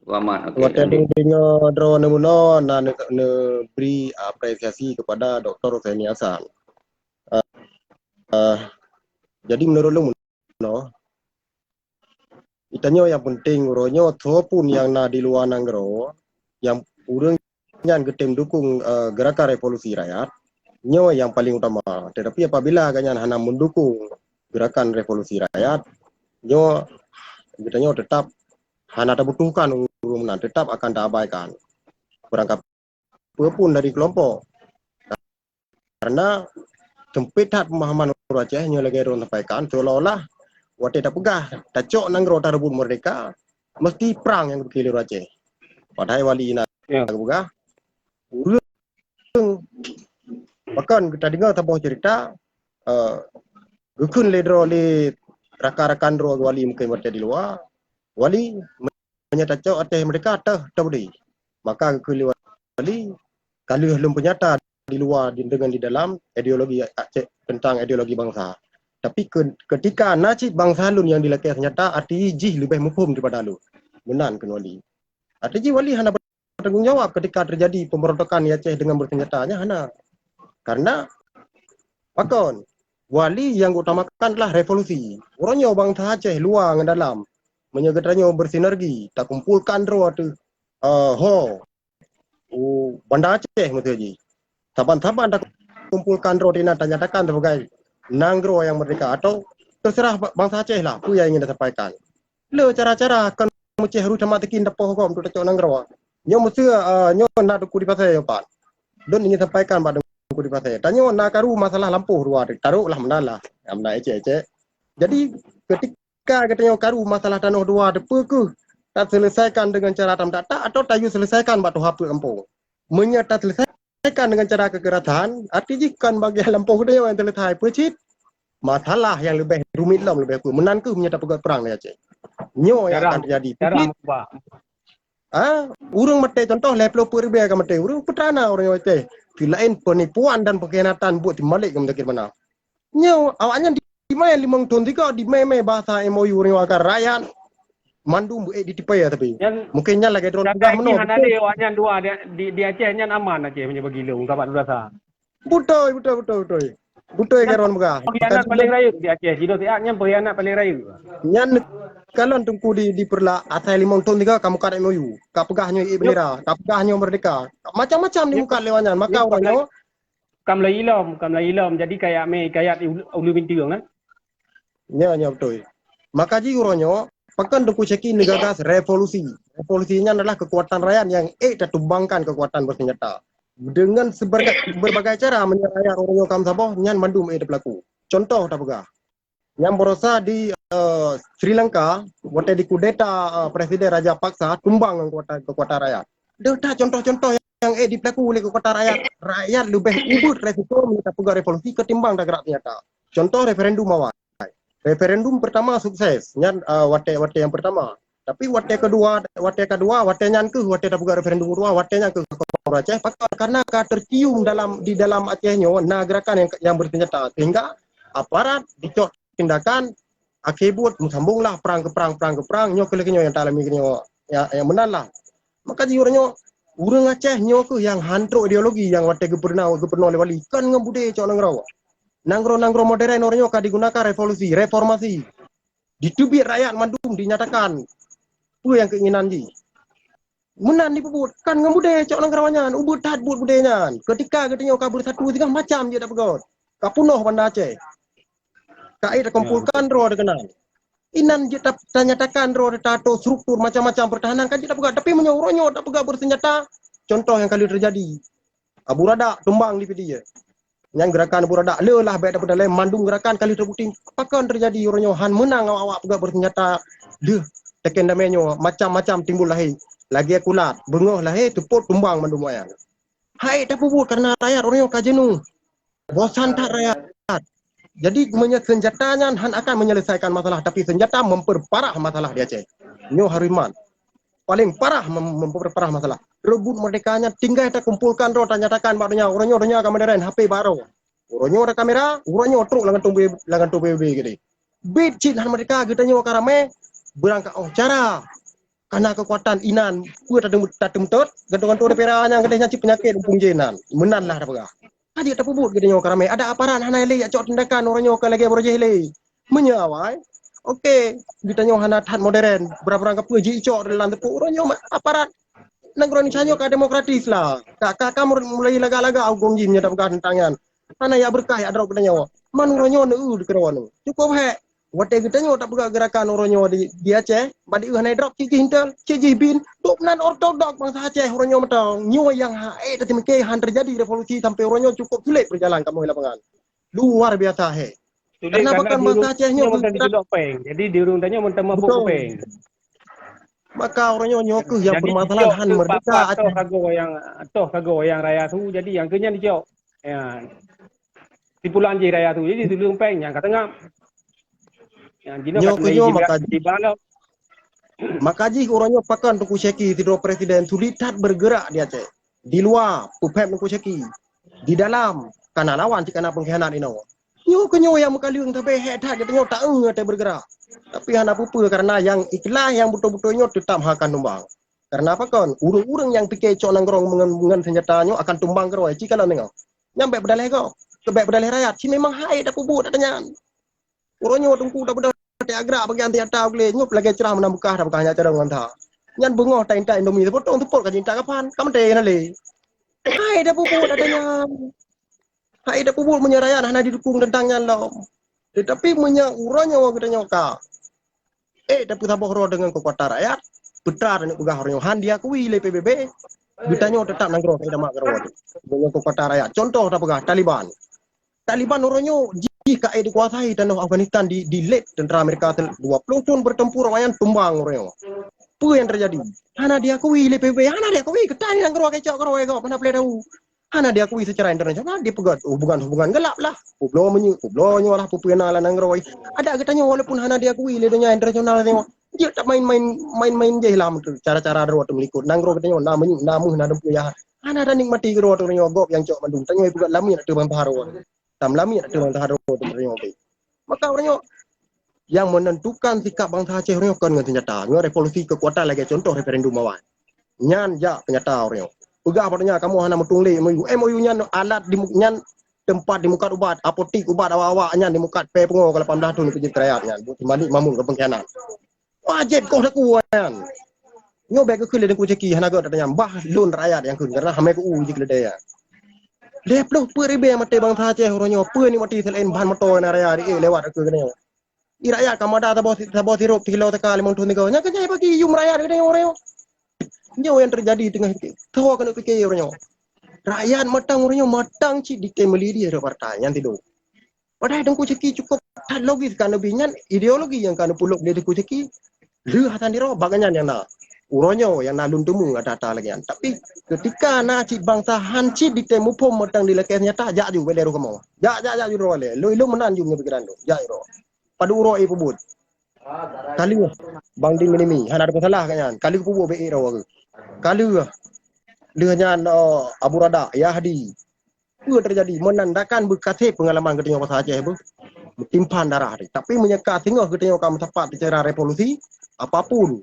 Selamat. Okey, watèe lanjut. Lôn deungoe droeneuh meunoe na neu-, neubri apresiasi kepada Doktor Husaini Hasan. Eh, eh, jadi menurut lôn meunoe, geutanyoe nyang penting uroe nyoe, soe pun nyang na di luwa nanggroe, nyang ureueng nyan geutem dukung, eh, gerakan revolusi rakyat, nyoe nyang paling utama. Tetapi apabila gobnyan hana mendukung gerakan revolusi rakyat, nyoe geutanyoe tetap hana tabutuhkan ureueng meunan, tetap akan taabaikan. Barangkapeue pun dari kelompok. Karena sempit that pemahaman ureueng Aceh nyoe lagèe droen sampaikan, seolah-olah watèe tapeugah tacok nanggroe tareubot merdeka, mesti prang nyang geupike lé ureueng Aceh. Padahai wali na geupeugah, ureueng, bahkan tadeungoe saboh cerita, eh, geukheun lé droe lé rakan-rakan droe wali mungken watèe di luwa, wali, meunyoe tacok ateuh merdeka, teuh, teuh bri. Maka geukheun lé wali, ka lheueh lôn peunyata di luwa di, deungon di dalam ideologi Aceh, tentang ideologi bansa. Tapi ke-, ketika na cit bansa lôn nyang dilakèe seunjata, arti jih leubeh muphom daripada lôn. Meunan kheun wali. Arti jih wali hana bertanggung jawab ketika terjadi pemberontakan di Aceh dengan bersenjata, nyan hana. Karena pakon, wali nyang utamakan adalah revolusi. Uroe nyoe bansa Aceh luwa ngon dalam, meunyoe geutanyoe bersinergi, takumpolkan droe ateuh, eh, ho, u Banda Aceh meuteujih. Saban-saban takumpolkan droe di na tanyatakan sebagai nanggroe nyang merdeka atau terserah ba-, bansa Aceh lah, peue nyang ingin tasampaikan. Le cara-cara kon meucéh ruh sama tekin tapoh huköm untuk tacok nanggroe. Nyoe meuseu, eh, nyoe na Teungku di Pasè nyoe pat. Lôn ingin sampaikan bak Teungku di Pasè. Tanyoe na karu masalah lampôh dua, tarok lah meunan lah. Ya, meunan ecek-ecek. Jadi, ketika geutanyoe karu masalah tanoh dua, teupeu keuh taseuleusakan deungon cara tam tak-tak atau tayue seuleusakan bak tuha peuet gampông. Meunyoe taseuleusakan deungon cara kekerasan, arti jih kon bagian lampôh geutanyoe nyang teuleusai, peue cit? Masalah nyang leubeh rumit lom, leubeh peue. Meunan keuh meunyoe tapeugöt prang di Aceh. Nyoe nyang akan teujadi. Peue cit? Ah, ureuëng maté, contoh, lhèe ploh peuet ribèe ka maté. Ureuëng peutrana ureuëng maté. Keu laén penipuan dan pengkhianatan buet teumalek ngon meusakét manah. Nyoe awaknyan dimai limong thon sigoe, dimai-mai bahasa M O U nyoe akan rakyat mandum beuék ditipée, tapi mungkin nyan lagée droe peugah meunoe. Hana lé awaknyan dua di, di, di Aceh nyan aman Aceh meunyoe bagi lôn, ka bak dua sa. Beutôi, beutôi, beutôi, beutôi. Beutôi keu droe peugah. Pengkhianat paling rayeuk di Aceh, Jino Siak nyan pengkhianat paling rayeuk. Nyan kalon Teungku di, di Peureulak, asai limong thon sigoe ka mukat M O U, ka peugah nyoe ék bendera, ka peugah nyoe merdeka. Macam-macam dimukat lewat nyan, maka ureuëng nyoe Kam lom ilom, kam lom ilom. Jadi kayak meh, kayak ulu, ulu bintieng, kan? Ya, ya, betul. Maka jih uroe nyoe, pakon Teungku Syeki neugagas revolusi. Revolusi nyan adalah kekuatan rakyat yang ék tatumbangkan kekuatan bersenjata. Dengan seberga-, berbagai cara menyang rakyat uroe nyoe kam saboh, nyan mandum ék tapeulaku. Contoh tapeugah. Nyang barosa di, eh, Sri Lanka, watèe dikudeta, eh, Presiden Rajapaksa, tumbang ngon kekuatan, kekuatan rakyat. Deuh that contoh-contoh nyang ék dipeulaku lé kekuatan rakyat. Rakyat leubeh ubit resiko meunyoe tapeugah revolusi ketimbang tagerak senjata. Contoh referendum awai. Referendum pertama sukses, nyan, eh, watèe, watèe nyang pertama. Tapi watèe kedua, watèe kedua, watèe nyan keuh, watèe tapeugah referendum kedua, watèe nyan keuh ka Aceh, pakon, karena ka tercium dalam, di dalam Aceh nyoe na gerakan nyang, nyang bersenjata, sehingga aparat dicok tindakan, akhé buet meusambonglah perang ke perang, perang ke perang, nyoe keuh lagèe nyoe nyang talami nyoe, ya, nyang meunan lah. Maka jih uroe nyoe, ureueng Aceh nyoe keuh nyang han trok ideologi nyang watèe geupeureunoe, geupeureunoe lé wali, kon ngon budé cok nanggroe. Nanggroe-nanggroe modern uroe nyoe ka digunakan revolusi, reformasi. Diteubiet rakyat mandum dinyatakan peue nyang keinginan jih. Meunan jipeubuet, kon ngon budé cok nanggroe nyan, ubit that buet budé nyan. Ketika geutanyoe ka beusatu, singoh macam jeuet tapeugöt. Ka punoh Banda Aceh. Ka ék takumpolkan droe teuh keunan. Inan jeuet ta-, tanyatakan droe teuh tato struktur macam-macam pertahanan ka jeuet tapeugöt. Tapi meunyoe uroe nyoe tapeugah bersenjata, contoh nyang ka lheueh teujadi. Abu Radak tumbang di Pidie. Nyang gerakan Abu Radak le lah bèk tapeudalai, mandum gerakan ka lheueh teubukti. Pakon teujadi uroe nyoe han meunang awak-awak peugah bersenjata deuh teken damé nyoe, macam-macam timbul lahé. Lagèe kulat, beungoh lahé, teupot tumbang mandum awak nyan. Hai tapeubuet karena rakyat uroe nyoe ka jeuneuh. Bosan that rakyat. Jadi meunyoe senjata nyan han akan menyelesaikan masalah, tapi senjata memperparah masalah di Aceh. Nyoe harus iman. Paléng parah mem-, memperparah masalah. Reubot merdeka nyan tinggai takumpolkan droe, tanyatakan bak donya, uroe nyoe donya ka modern, H P baroe. Uroe nyoe ada kamera, uroe nyoe trok lam kantong B-, lam kantong P B B geude. Bit cit han merdeka geutanyoe ka ramé, beurangkat óh cara. Kana keukuatan inan, peue tateum-, tateumtot, gantung-gantung di pera nyang geude nyan cit peunyakét muphom jih nan. Meunan lah tapeugah. Ka jeuet tapeubuet geutanyoe ka ramé. Ada aparat hana lé jak cok tindakan, uroe nyoe ka lagèe barô jéh lé. Meunyoe awai, oke, geutanyoe hana that modern, beurang-beurang kapeue jicok dalam teupeu. Uroe nyoe ma-, aparat nanggroe Indonesia nyoe ka demokratis lah. Ka, ka, ka mur-, mulai lagak-lagak hukôm jih meunyoe tapeugah teuntang nyan. Hana jak beureukat jak drop geutanyoe. Man uroe nyoe neueu keudroe nyoe. Cukôp hék. Watèe geutanyoe tapeugah geurakan uroe nyoe di, di Aceh, ban di eu hana drop, cit jih intel, cit jih bin, dum nan ortodok bansa Aceh uroe nyoe mantong. Nyoe nyang han ék tateumike han teujadi revolusi sampai uroe nyoe cukôp sulet peujalan kamoe lapangan. Luar biasa hék. Sulet karena karena bahkan di ureueng bansa Aceh nyoe nyoe mantong keuh dicok péng. Jadi di ureueng tanyoe mantong mabök péng. Maka uroe nyoe, nyoe keuh nyang permasalahan han merdeka Aceh. Toh kagoe nyang, toh kagoe nyang raya su, jadi nyang keu nyan dicok. Ya. Simpulan jih raya su, jadi tuleueng péng nyang ka teungap. Nyang jinoe ka teungap maka jih. Maka jih uroe nyoe pakon Teungku Syeki sidroe presiden sulit that bergerak di Aceh. Di luwa, peuphém Teungku Syeki. Di dalam, kana lawan cit kana pengkhianat inoe. Nyoe keuh nyoe nyang meukaleueng sabe hék that geutanyoe taeu watèe bergerak. Tapi hana peue-peue karena nyang ikhlas nyang beutôi-beutôi nyoe teutap akan tumbang. Karena pakon? Ureueng-ureueng nyang pike cok nanggroe ngon, ngon senjata nyoe akan tumbang keudroe, ci kalon deungoe. Nyan bèk beudaleh gob, bèk beudaleh rakyat, ci memang hai tapeubuet ata nyan. Uroe nyoe Teungku tabeudôh teuagrak bagian senjata gleh nyoe lagèe ceurah meunan beukah tabeukah nyak carông ngon that. Nyan beungoh taintat Indomie seupotong seupôt ka jintat kapan, ka meuté na lé. Hai tapeubuet ata nyan. Hai tapeubuet meunyoe rakyat hana didukung teuntang nyan lom. Tetapi meunyoe uroe nyoe geutanyoe ka, eh, tapeusaboh droe deungon keukuatan rakyat, peutra taneuk peugah uroe nyoe han diakui lé P B B, geutanyoe teutap nanggroe ka idamah keudroe deungon keukuatan rakyat. Contoh tapeugah Taliban. Taliban uroe nyoe jih ka ék dikuasai tanoh Afghanistan di, di lét tentara Amerika dua puluh thon bertempur awaknyan tumbang uroe nyoe. Peue nyang teujadi? Hana diakui lé P B B, hana diakui, keutai nanggroe keucok keudroe gob, hana peuleueh tau. Hana diakui secara internasional, dipeugöt hubungan-hubungan gelap lah. Peubloe meunyoe, peubloe nyoe lah, peue-peue na lam nanggroe. Adak geutanyoe walaupun hana diakui lé donya internasional nyoe, jeuet tak main-main, main-main jih lah cara-cara droe teuh meulikot. Nanggroe geutanyoe na meunyoe, na meuh, na dum peue yah. Hana tanikmati keudroe teuh nyoe gob nyang cok mandum. Tanyoe peugöt lamiet ateueh bansa droe. Tam lamiet ateueh bansa droe teuh nyoe. Maka uroe nyoe nyang menentukan sikap bansa Aceh uroe nyoe kon ngon senjata. Nyoe revolusi keukuatan lagèe contoh referendum awai. Nyan jak peunyata uroe nyoe. Peugah bak donya kamoe hana meutueng lé M O U. M O U nyan alat di mu-, nyan teumpat dimukat ubat, apotik ubat awak-awak nyan dimukat pèng pungo ka lapan blah thon keu jeuet rakyat nyan. Buet Malik Mahmud ka pengkhianat. Wajéb koh takue nyan. Nyoe bèk geukheun lé Teungku Syeki hana gèt ata nyan. Bah lôn rakyat nyang kheun karena hamé keu u jih keuleudèe nyan. Lhèe ploh peuet ribèe maté bansa Aceh uroe nyoe, peue ni maté selain ban moto na raya ri lewat keu geutanyoe. I rakyat ka mada saboh, saboh sirop sikilo teuka limong thon sigoe. Nyan keuh jai bagi yum rakyat geutanyoe uroe nyoe. Nyoe nyang teujadi teungoh tho keuneuk pike uroe nyoe. Rakyat matang uroe nyoe, matang cit di Family di partai nyan tido. Padahai Teungku Syeki cukup that logis ka neubri nyan, ideologi nyang ka neupulok lé Teungku Syeki. Lheueh Hasan Tiro, bak nyan nyang na. Uroe nyoe nyang na lôn teumé ata-ata lagèe nyan. Tapi, keutika na cit bansa han cit ditém muphom mantong dilakèe seunyata, jak ju bèk lé roh kamoe. Jak, jak, jak ju droe lé. Lôn, lôn meunan ju ngon pikeran lôn. Jak ju droe. Padub uroe ie peubuet. Ka lheueh Bang Din Menimi, hana ada masalah kat nyan. Ka lheueh peubuet bèk ie droe. Ka lheueh. Lheueh nyan, oh, Abu Radak, Yahdi. Peue teujadi? Menandakan beukaseb peungalaman geutanyoe bangsa Aceh beuh, meutimpan darah tadi. Tapi meunyoe ka singoh geutanyoe ka meusapat seucara revolusi, apapun,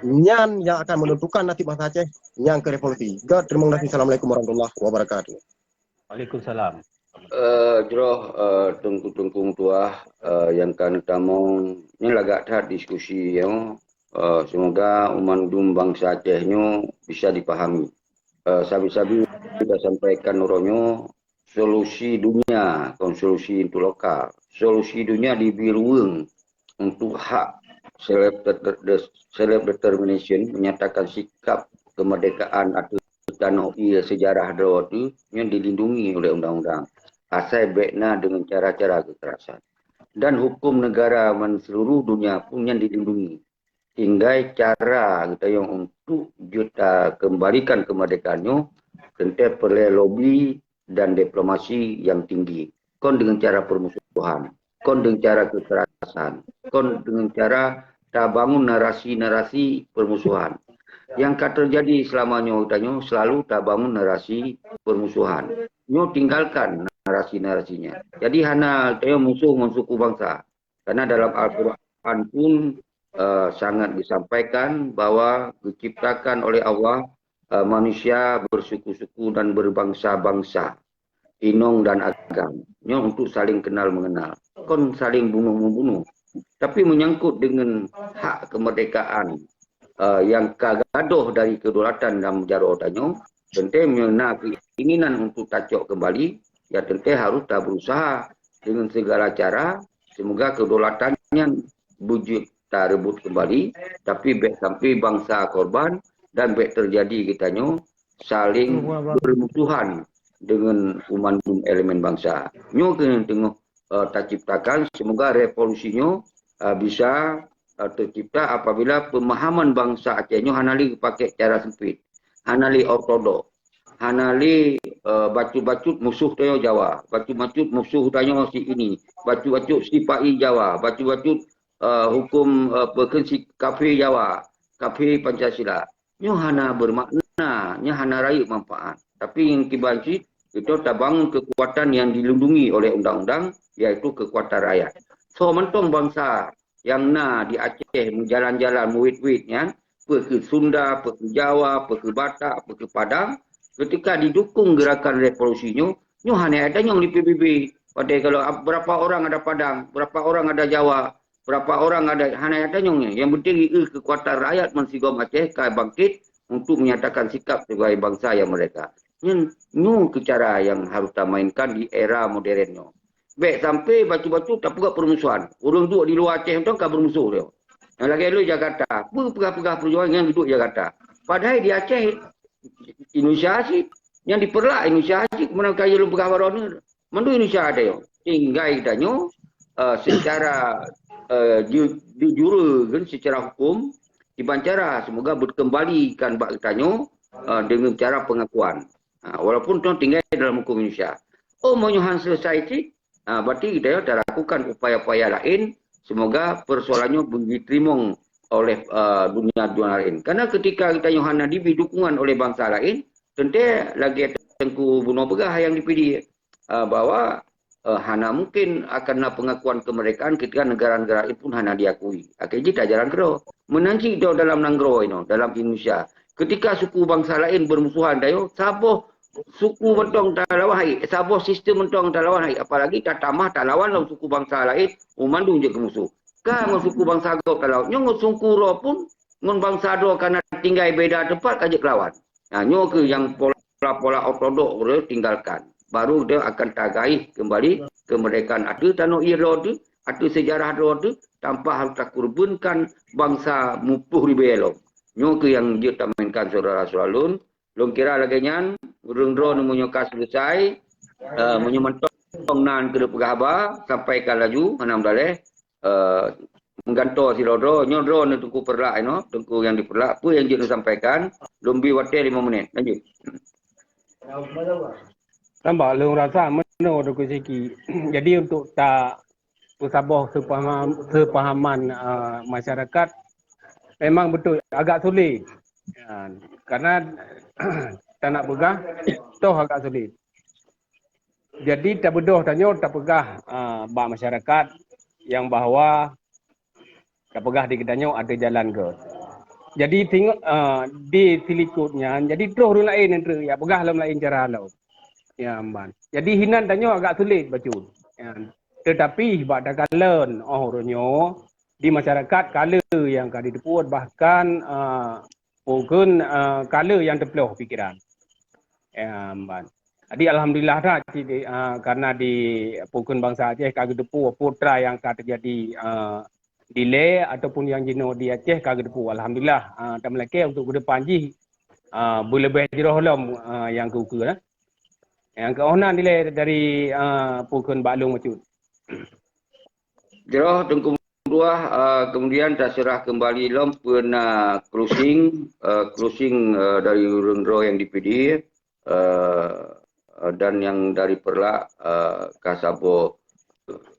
nyan nyang akan menentukan nasib bangsa Aceh nyang keu revolusi. Gèt, teurimong kasih. Assalamualaikum warahmatullahi wabarakatuh. Waalaikumsalam. Eh, jroh, eh, teungku-teungku meutuah, eh, nyang ka neutamong, nyan lagak that diskusi nyoe. Eh, semoga mandum bansa Aceh nyoe bisa dipahami. Eh, sabe-sabe kita sampaikan uroe nyoe, solusi dunia, kon solusi untuk lokal. Solusi dunia dibri ruweueng untuk hak self, self determination, menyatakan sikap kemerdekaan ateueh tanoh ie sejarah droe teuh nyan dilindungi oleh undang-undang. Asai bèk na deungon cara-cara kekerasan. Dan hukum negara man seluruh dunia pun nyan dilindungi. Tinggai cara geutanyoe untuk jeuet takeumbalikan keumerdekaan nyoe teuntèe peureulèe lobi dan diplomasi nyang tinggi. Kon deungon cara peurmusuhan, kon deungon cara kekerasan, kon deungon cara tabangun narasi-narasi peurmusuhan. Nyang ka teujadi seulama nyoe geutanyoe seulalu tabangun narasi peurmusuhan. Nyoe tinggalkan narasi-narasi nyan. Jadi hana geutanyoe musoh ngon suku bansa. Karena dalam Al-Quran pun, eh, sangat disampaikan bahwa diciptakan oleh Allah, eh, manusia bersuku-suku dan berbangsa-bangsa, inong dan agam. Nyoe untuk saling kenal mengenal. Kon saling bunuh-membunuh. Tapi menyangkut dengan hak kemerdekaan, eh, nyang ka gadôh dari kedaulatan dan jaroe tanyoe, teuntèe meunyoe na keinginan untuk tacok keumbali, ya teuntèe harôh tabeurusaha deungon segala cara, semoga kedaulatan nyan beujeuet tareubot keumbali, tapi bèk sampai bansa korban dan bèk teujadi geutanyoe saling beurmusuhan deungon mandum elemen bansa. Nyoe keuh nyang teungoh, eh, taciptakan, semoga revolusi nyoe, eh, bisa, eh, teucipta apabila pemahaman bansa Aceh nyoe hana lé geupaké cara sempit, hana lé ortodok, hana lé, eh, bacut-bacut musoh tanyoe Jawa, bacut-bacut musoh tanyoe si ini, bacut-bacut si pai Jawa, bacut-bacut, eh, hukum, eh, peukheun si kafé Jawa, kafé Pancasila. Nyoe hana bermakna, nyoe hana rayeuk manfaat. Tapi nyang kiban cit, kita tabangun kekuatan yang dilindungi oleh undang-undang, yaitu kekuatan rakyat. Soe mantong bansa nyang na di Aceh meujalan-jalan meuwit-wit nyan, peue keu Sunda, peue keu Jawa, peue keu Batak, peue keu Padang, ketika didukung gerakan revolusi nyoe, nyoe hana tanyong di P B B. Padahai kalau ap-, berapa orang ada Padang, berapa orang ada Jawa, berapa orang ada, hana tanyong nyoe. Yang penting ieu kekuatan rakyat meusigom Aceh ka bangkit untuk menyatakan sikap sebagai bangsa yang merdeka. Nyoe, nyoe keu cara yang harus tamainkan di era modern nyoe. Bèk sampai bacut-bacut tapeugah peurmusuhan. Ureueng duek di luwa Aceh mantong ka beurmusuh lé. Nyang lagèe lôn Jakarta, peue peugah-peugah peujuangan nyang duek Jakarta. Padahai di Aceh, Indonesia cit, nyang dipeurlak Indonesia cit, meunan ka lôn peugah baroe nyoe. Mandum Indonesia ada nyoe. Tinggai geutanyoe, eh, secara, eh, ju-, jujur kan secara hukum, kiban cara semoga beukeumbalikan bak geutanyoe, eh, deungon cara pengakuan. Ha, walaupun nyoe tinggai dalam hukum Indonesia. Oh, meunyoe han selesai cit, ha, berarti geutanyoe talakukan upaya-upaya laén, semoga persoalan nyoe beujiteurimong oleh, eh, dunia-dunia laén. Karena ketika geutanyoe hana dibri dukungan oleh bansa laén, teuntèe lagèe Teungku bunoe peugah nyang di P D, eh, bahwa, eh, hana mungkin akan na pengakuan kemerdekaan ketika negara-negara laén pun hana diakui. Akhé jih tajalan keudroe. Meunan cit dalam nanggroe inoe, dalam Indonesia. Ketika suku bansa laén beurmusuhan, tanyoe saboh suku mantong talawan hai, saboh sistem mantong talawan hai, apalagi tatamah talawan lom suku bansa laén, mandum jeuet keu musoh. Ka ngon suku bansa gob talawan, nyoe ngon suku droe pun, ngon bansa droe ka na tinggai beda teumpat ka jeuet keu lawan. Nah, nyoe keuh nyang pola pola-pola ortodok geutanyoe tinggalkan. Baru dia akan tagaih kembali kemerdekaan ateueh tanoh ie droe teuh, ateueh sejarah droe teuh, tanpa harus takorbankan bangsa mupoh ribée lom. Nyoe keuh nyang jeuet tamainkan syedara-syedara lôn. Lôn kira lagée nyan, ureuëng droe meunyoe ka selesai, eh, meunyoe mantong nan keuneuk peugah haba, sampaikan laju, hana meudaléh. Eh, meugantoe sidroe-droe, nyoe droe ni Teungku Peureulak inoe, Teungku nyang di Peureulak, peue nyang jeuet neusampaikan, lôn bri watée lima menit. Lanjut. Tambah lôn rasa meunoe Teungku Siki. Jadi untuk ta peusaboh seupaham, seupahaman, eh, masyarakat memang beutôi agak sulit. Ya, karena tanak peugah toh agak sulit. Jadi tabeudôh tanyoe tapeugah, eh, bak masyarakat nyang bahwa tapeugah di geutanyoe ada jalan gét. Jadi tingo-, eh, di silikot nyan, jadi troh ureuëng laén nyang treuk ya peugah lom laén cara lom. Ya, man. Jadi hinan tanyoe agak sulit bacut. Ya. Tetapi bak takalon oh uroe nyoe di masyarakat kala nyang ka jiteupeue bahkan, eh, mungkin, eh, kala nyang teuploh pikiran. Ya, man. Jadi alhamdulillah dah, ci-, eh, karena di mungkin bangsa Aceh ka geuteupeue putra nyang ka terjadi, eh, di lé ataupun nyang jinoe di Aceh ka geuteupeue. Alhamdulillah, eh, tameulakée untuk ke depan jih, eh, beuleubeh jroh lom, eh, nyang keu-keu lah. Nyang keu oh nan dilée dari, eh, pukon bak lôn bacut. Jroh Teungku Meutuah, eh, kemudian taseurah kembali lom peue na closing, eh, closing, eh, dari ureuëng droe nyang di Pidie, eh, dan nyang dari Peureulak, eh, ka saboh,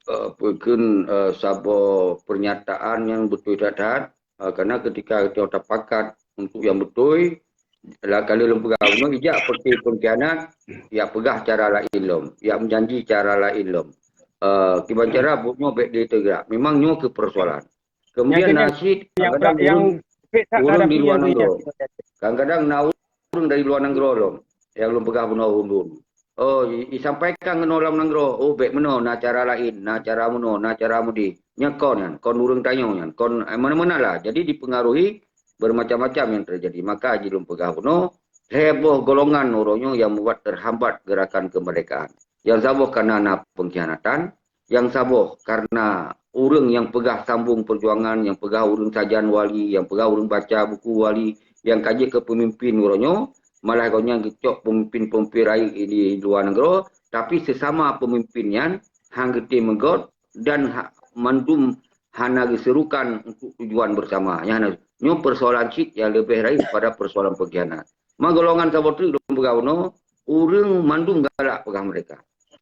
eh, pukon, eh, saboh pernyataan nyang beutôi that-that. Ha, karena ketika kita tapakat untuk nyang beutôi, lah kali lôn peugah unoe ijak peuti pengkhianat, ya peugah cara laén lom, ya meujanji cara laén lom. Eh, kiban cara buet nyoe bék diteugerak. Memang nyoe keu persoalan. Kemudian nasib kadang-kadang ureuëng, ureuëng di luar nanggroe. Kadang-kadang na ureuëng dari luar nanggroe lom nyang lôn peugah bunoe ureuëng. Oh, i-, isampaikan keunoe lam nanggroe, oh, bék meunoe, na cara laén, na cara meunoe, na cara meudeh. Nyan kon nyan, kon ureuëng tanyoe nyan, kon, eh, mana-mana lah. Jadi dipengaruhi bermacam-macam yang terjadi. Maka jih lôn peugah bunoe, lhée boh golongan uroe nyoe yang membuat terhambat gerakan kemerdekaan. Yang saboh karena na pengkhianatan, yang saboh karena ureuëng yang peugah sambung perjuangan, yang peugah ureuëng sajan wali, yang peugah ureuëng baca buku wali, yang ka jeuet keu pemimpin uroe nyoe, malah gobnyan geucok pemimpin-pemimpin rayeuk di luar nanggroe, tapi sesama pemimpin nyan han geutem meugot dan ha-, mandum hana geuseurukan untuk tujuan bersama. Nyan nyoe persoalan cit yang lebih rayeuk pada persoalan pengkhianat. Ma golongan saboh treuk lôn peugah unoe, ureuëng mandum galak peugah mereka.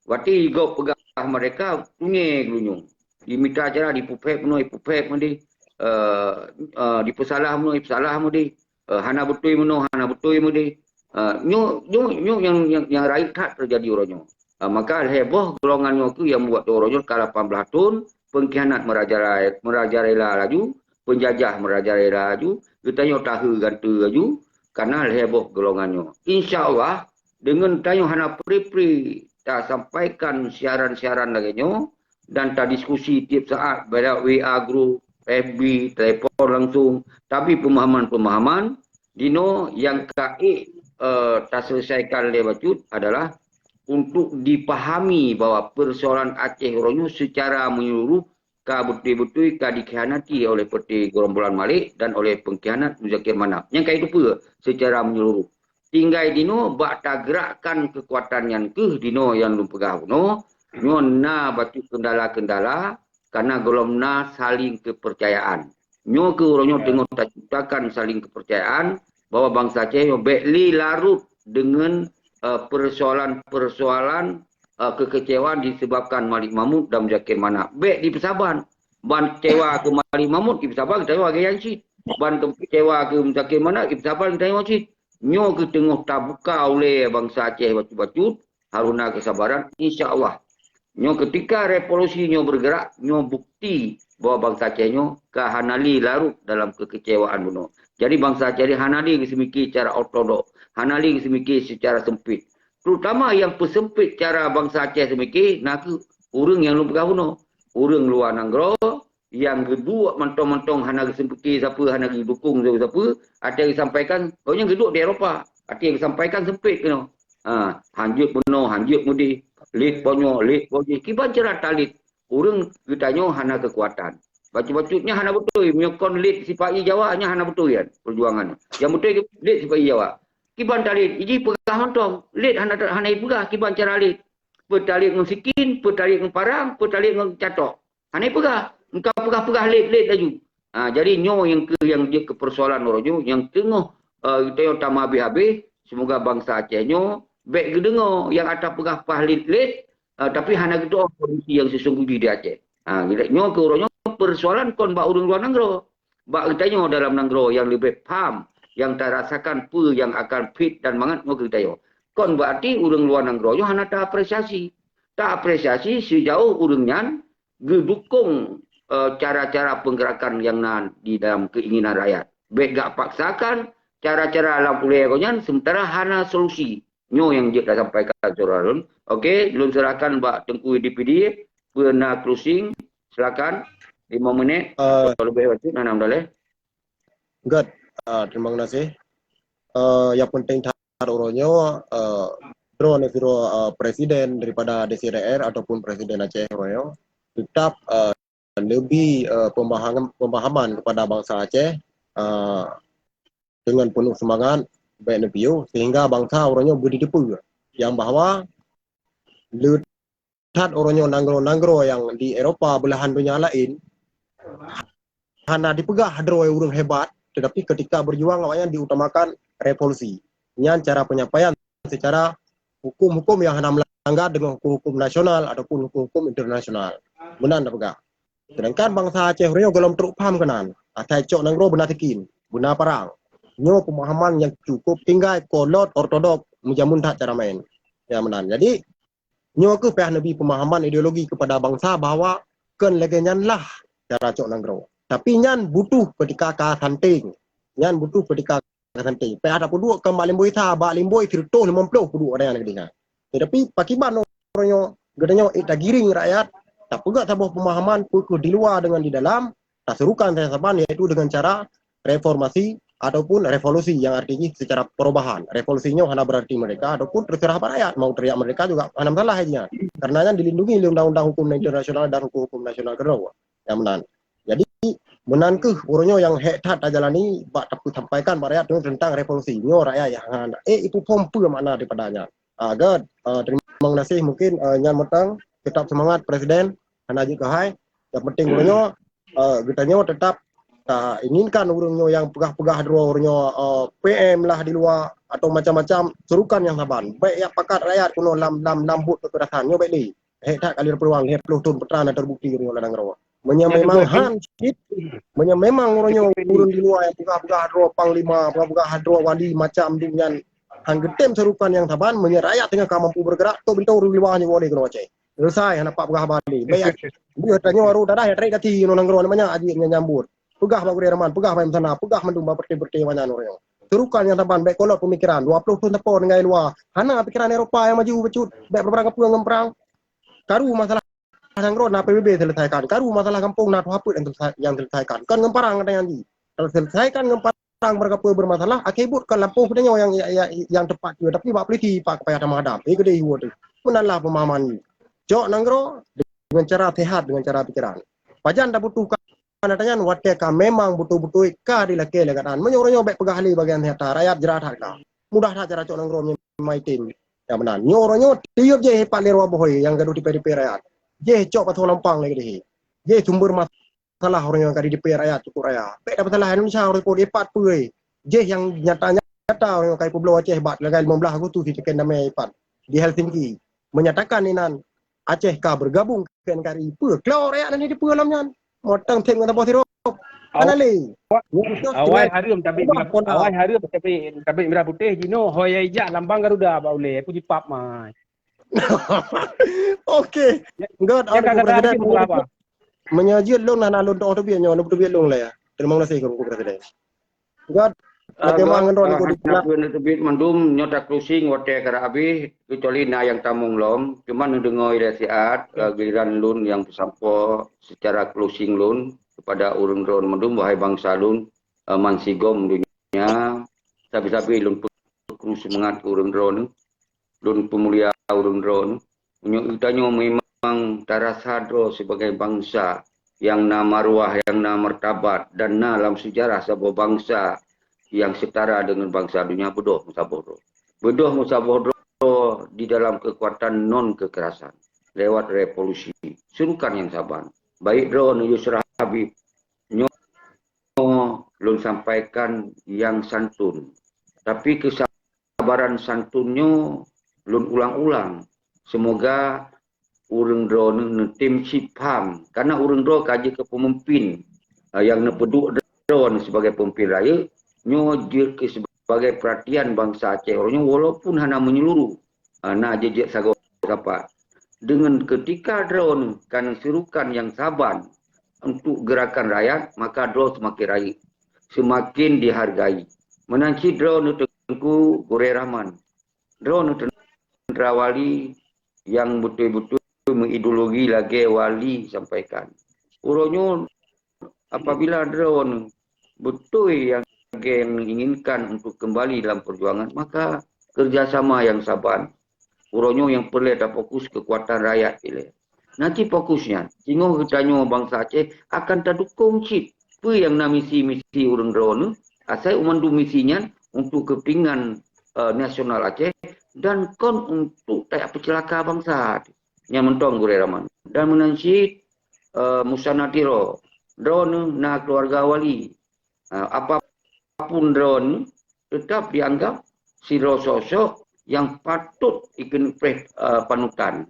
Watée igob peugah mereka, tunyée geulunyueng. Dimita cara dipuphép meunoe, ipuphép meudeh, eh, eh, dipeusalah meunoe, ipeusalah meudeh, eh, hana beutôi meunoe, hana beutôi meudeh. Eh, nyoe, nyoe, nyoe nyang, nyang, nyang rayeuk that teujadi uroe nyoe. Eh, maka lhée boh golongan nyoe keuh nyang buat uroe nyoe ka lapan blaih thon, pengkhianat merajalela, merajalela laju, penjajah merajalela laju, geutanyoe tahe gante laju, karena lhée boh golongan nyoe. Insya Allah, deungon tanyoe hana pri-pri tasampaikan siaran-siaran lagée nyoe dan tadiskusi tieb saat bak W A group, F B, telepon langsung, tapi pemahaman-pemahaman dinoe nyang ka ék, eh, taselesaikan lé bacut adalah untuk dipahami bahwa persoalan Aceh uroe nyoe secara menyeluruh ka beutôi-beutôi ka dikhianati oleh peuté gerombolan Malik dan oleh pengkhianat Muzakir Manaf. Nyang ka jiteupeue secara menyeluruh. Tinggai dinoe bak tagerakkan keukuatan nyan keuh dinoe nyang lôn peugah bunoe, nyoe na bacut kendala-kendala, karena gohlom na saling kepercayaan. Nyoe keuh uroe nyoe teungoh taciptakan saling kepercayaan bahwa bansa Aceh nyoe bék lé larot deungon, eh, persoalan-persoalan, eh, kekecewaan disebabkan Malik Mahmud dan Muzakir Manaf. Bék dipeusaban. Ban kecewa keu Malik Mahmud, dipeusaban geutanyoe lagée nyan cit. Ban kecewa keu Muzakir Manaf, dipeusaban geutanyoe cit. Nyoe keuh teungoh tabuka ulée bansa Aceh bacut-bacut, harus na keusabaran, insya Allah. Nyoe keutika revolusi nyoe bergerak, nyoe bukti bahwa bansa Aceh nyoe ka hana lé larot dalam kekecewaan bunoe. Jadi bansa Aceh hana lé geuseumiké secara ortodok, hana lé geuseumiké secara sempit. Terutama nyang peuseumpét cara bansa Aceh seumiké, na kheueh ureuëng nyang lôn peugah bunoe. Ureuëng luwa nanggroe nyang geuduek mantong-mantong hana geuseumpeuké sapeue, hana geudukong sapeue-sapeue, até geusampaikan, gobnyan geuduek di Eropa. Arti nyang sampaikan sempit keunoe. Ha, hanjeuet bunoe, hanjeuet mudeh, lét bonyoe, lét boh jih. Kiban cara talét ureuëng geutanyoe hana keukuatan. Bacut-bacut nyan hana beutôi, meunyoe kon lét sipa-i Jawa nyan hana beutôi kan perjuangan. Nyang beutôi lét sipa-i Jawa. Kiban talét, iji peugah mantong, lét hana hana ipeugah kiban cara lét. Peu talét ngon sikin, peu talét ngon parang, peu talét ngon catok. Hana ipeugah, engka peugah-peugah lét-lét laju. Ha, jadi nyoe nyang keu nyang jeuet keu persoalan uroe nyoe nyang teungoh uh, geutanyoe tamah habéh-habéh. Semoga bansa Aceh nyoe bék geudeungoe nyang ata peugah pah lét-lét, uh, tapi hana geutuoh kondisi nyang sesungguhnya di Aceh. Ha, nyoe keu uroe nyoe persoalan kon bak ureuëng luwa nanggroe. Bak geutanyoe dalam nanggroe nyang leubeh paham, nyang tarasakan peue nyang akan fit dan mangat ngon geutanyoe. Kon berarti ureuëng luwa nanggroe nyoe hana taapresiasi. Taapresiasi sejauh ureuëng nyan geudukong uh, cara-cara penggerakan yang na di dalam keinginan rakyat. Bék gak paksakan cara-cara lam ulée nyan sementara hana solusi. Nyoe yang jeuet tasampaikan saudara lôn. Oke, lôn serahkan bak Tengku D P D, peuna closing, silakan. Lima minit, uh, kalau lebih bacut, enam daleh. Good, uh, terima kasih. Uh, yang penting uroe nyoe, uh, droe neusidroe uh, presiden daripada D C D R ataupun presiden Aceh uroe nyoe tetap uh, lebih uh, pemahaman, pemahaman kepada bangsa Aceh uh, dengan penuh semangat baik nepiu sehingga bangsa uroe nyoe beuditeupeu yang bahwa le that uroe nyoe nanggroe-nanggroe nyang di Eropa belahan donya laén hana dipeugah droe ureuëng hebat, tetapi ketika berjuang awaknyan diutamakan revolusi. Nyan cara penyampaian secara hukum-hukum yang hana melanggar dengan hukum-hukum nasional ataupun hukum-hukum internasional. Meunan tapeugah. Sedangkan bansa Aceh uroe nyoe golom trok paham keunan, asai cok nanggroe beuna sikin, beuna parang. Nyoe pemahaman yang cukup tinggai kolot ortodok meujameun that cara main. Ya meunan. Jadi nyoe keuh payah neubi pemahaman ideologi kepada bangsa bahwa kon lagée nyan lah cara cok nanggroe. Tapi nyan butuh ketika ka santeng. Nyan butuh ketika ka santeng. Payah tapeuduek kon bak Limboi Isa, bak Limboi sireutôh limong ploh peuduek ureuëng nyang keudeh nyan. Tetapi pakiban uroe nyoe geutanyoe ék tagiring rakyat, tapeugah saboh pemahaman peu kheueh di luwa dengan di dalam, tasurukan saban yaitu dengan cara reformasi ataupun revolusi yang artinya secara perubahan. Revolusi nyoe hana berarti merdeka ataupun terserah bak rakyat. Mau teriak merdeka juga hana masalah aja. Karena nyan dilindungi oleh undang-undang hukum internasional dan hukum-hukum nasional kedua. Yang meunan. Jadi meunan keuh uroe nyoe yang hek that tajalani bak tapeusampaikan bak rakyat tentang revolusi. Nyoe rakyat yang hana eh ipu phom peue makna daripada nyan. Ah, good. Ah, terima kasih mungkin uh, nyan mutang tetap semangat presiden hana jeuet keuhai. Yang penting uroe nyoe uh, geutanyoe tetap uh, inginkan ureuëng nyoe yang peugah-peugah droe ureuëng nyoe uh, P M lah di luwa atau macam-macam serukan yang saban. Baik yang pakat rakyat kuno lam lam lam buet kekerasan nyoe baik lé. Hek that kali peluang lhèe ploh thôn peutran terbukti ureuëng nyoe ladang rawa. Meunyoe memang han cit, meunyoe memang ureuëng nyoe ureuëng di luwa yang peugah-peugah droe panglima, peugah-peugah droe wali macam dunia han geutem serukan yang saban, meunyoe rakyat teungoh ka mampu bergerak, tok bintang ureuëng di luwa nyoe boleh keunoe Aceh. Selesai hana pak peugah bali. Baik, dia tanya waru dadah ya tarik dati nang nanggroe banyak aji nyambut. Peugah bak gurée raman, peugah bak sana, peugah mandum bak perti-perti banyak ureuëng. Serukan yang saban baik kolot pemikiran dua puluh thôn teupon dengan luwa. Hana pikiran Eropa yang maju bacut, baik perang kepung ngon perang. Karu masalah nanggroe na P B B selesaikan. Karu masalah kampung na tuha peuet yang selesai, yang selesaikan. Kan ngon parang kata yang di. Kalau selesaikan ngon parang berapa bermasalah, akhé buet kan lampôh keutanyoe yang yang, yang tepat juga tapi bak polisi pak payah tamah hadam. Eh gede iwot tu. Meunan lah pemahaman ni. Cok nanggroe dengan cara sehat, dengan cara pikiran. Pajan dah butuhkan Karena tanyan watée ka memang beutôi-beutôi ka dilakée lé gata. Meunyoe uroe nyoe bék peugah lé bagian nyata, rakyat jeurat that ka. Mudah that cara cok nanggroe meunyoe maitem. Ya meunan. Nyoe uroe nyoe tiep jih pat lé ruwa bohôi nyang gadoh dipe-dipe rakyat. Jih cok pasoe lampang lé geudehe. Jih sumber masalah uroe nyoe ka didipe rakyat cukup raya. Bék dah masalah Indonesia uroe nyoe pat peue. Jih nyang nyata-nyata uroe nyoe ka ipeubloe Aceh bak tanggai lima belas Agustus di Tekken Damai pat di Helsinki menyatakan inan Aceh ka bergabung ke N K R I. Peue? Klo rakyat nan dipeue lom nyan. Motong tem ngon saboh sirop. Hana lé. Awai hareuem tabi, awai hareuem tabi, tabi mirah putéh jinoe hoi ijak lambang Garuda bak ulée. Aku jipap mai. Oke. Enggak ada presiden. Meunyoe jeuet lôn hana lôn toh teubiet nyoe, lôn teubiet lôn lé. Terima kasih keu presiden. Enggak Ah, lagée mah ngon droe hana peue neuteubiet mandum nyoe ta closing watée karab habéh, kecuali na nyang tamong lom. Cuma neudeungoe ilée siat, ah, giliran lôn nyang peusampoe secara closing lôn kepada ureuëng droe mandum, wahai bansa lôn, ah, man sigom donya, sabe-sabe lôn seumangat ureuëng droeneuh, lôn peumulia ureuëng droeneuh. Meunyoe geutanyoe memang tarasa droe sibagai bansa nyang na marwah, nyang na martabat dan na lam seujarah saboh bansa nyang seutara deungon bansa donya, beudôh meusaboh droe. Beudôh meusaboh droe di dalam keukuatan non keukerasan lewat revolusi. Seurukan nyang saban. Baik droeneuh Yusra Habib, nyoe lôn sampaikan nyang santun. Tapi keusabaran santun nyoe lôn ulang-ulang. Seumoga ureuëng droeneuh neutem cit pham. Karena ureuëng droe ka jeuet keu peumimpin, eh, nyang neupeuduek droeneuh sibagai peumimpin rayeuk, nyoe jeuet keu sibagai peuratian bansa Aceh uroe nyoe walaupun hana meunyeuluruh. Ah, na jeuet-jeuet sagoe sapat. Deungon keutika droeneuh ka neuseurukan nyang saban untuk geurakan rakyat, maka droe seumaken rayeuk, seumaken dihargai. Meunan cit droeneuh Teungku Gurée Rahman, droeneuh teuntra wali nyang beutôi-beutôi meuideologi lagée wali sampaikan. Uroe nyoe apabila droeneuh beutôi nyang lagée nyang inginkan untuk keumbali lam peujuangan, maka keureuja sama nyang saban uroe nyoe nyang peureulée tafokus keukuatan rakyat ilée. Nanti fokus nyan, singoh geutanyoe bansa Aceh akan tadukong cit peue nyang na misi-misi ureuëng droeneuh, asai u mandum misi nyan untuk keupeuntengan, eh, nasional Aceh dan kon untuk tajak peuceulaka bansa. Nyan mantong Gurée Rahman. Dan meunan cit, eh, Musanna Tiro, droeneuh na keuluwarga wali. Eh, apapun droeneuh, teutap dianggap sidroe sosok nyang patôt ikeuneuk preh, eh, panutan.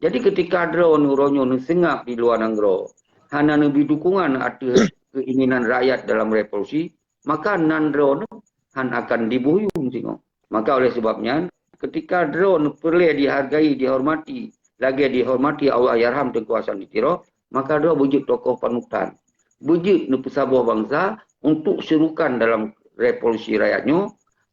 Jadi keutika droeneuh uroe nyoe neuseungab di luwa nanggroe, hana neubi dukungan ateueh keuinginan rakyat dalam revolusi, maka nan droeneuh han akan diboh yuem singoh. Maka oleh sebab nyan, keutika droeneuh peureulée dihargai, dihormati, lagée dihormati Allahyarham Teungku Hasan di Tiro, maka droe beujeuet tokoh panutan. Beujeuet neupeusaboh bansa untuk seurukan dalam revolusi rakyat nyoe,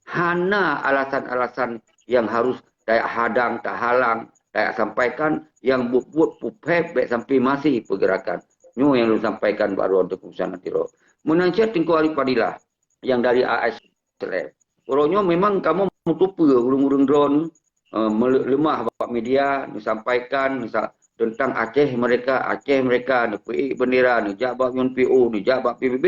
hana alasan-alasan nyang harus tajak hadang, tahalang, tajak sampaikan, nyang buet-buet peuphét bék sampai maséh peugeurakan. Nyoe nyang lôn sampaikan bak droeneuh Teungku Musanna Tiro. Meunan cit Teungku Arif Fadilah nyang dari A S L F. Uroe nyoe memang kamoe meutupeue ureuëng-ureuëng droeneuh, eh, meule-, leumah bak media, neusampaikan, neusa-, teuntang Aceh mereka, Aceh mereka, neupeuék bendera, neujak bak U N P O, neujak bak P B B,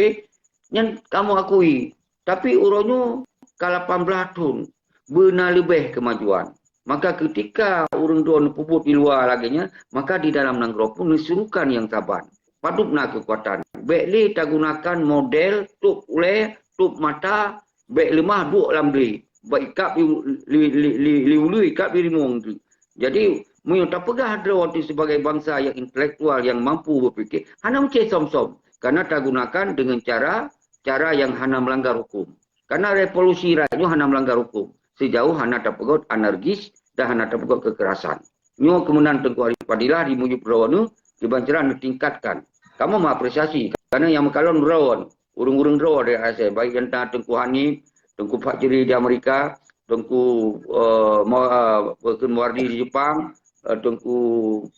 nyan kamoe akui. Tapi uroe nyoe ka lapan blaih thon, beuna leubeh keumajuan. Maka keutika ureuëng droeneuh peubuet di luwa lagée nyan, maka di dalam nanggroe pun neuseurukan nyang saban. Padub na keukuatan. Bék lé tagunakan model tôb ulée, tôb mata, bék leumah duek lam dri. Bék ikab li, li, li, li, li uleue, ikab li rimong tu. Jadi, meunyoe tapeugah droe tu sibagai bansa nyang intelektual, nyang mampu beupike, hana meucé som-som. Karena tagunakan deungon cara, cara nyang hana meulanggar huköm. Karena revolusi rakyat nyoe hana meulanggar huköm, sijauh hana tapeugot anarkis dan hana tapeugot keukerasan. Nyoe keumeunan Teungku Arif Fadilah di mujub droeneuh, kiban cara neutingkatkan. Kamoe meuapresiasi, karena nyang meukalon droe, ureuëng-ureuëng droe dari A S F, baik nyang na Teungku Hanif, Teungku Fajri di Amerika, Teungku, eh, Ma-, eh, Peukheun Muwardi di Jepang, eh, Teungku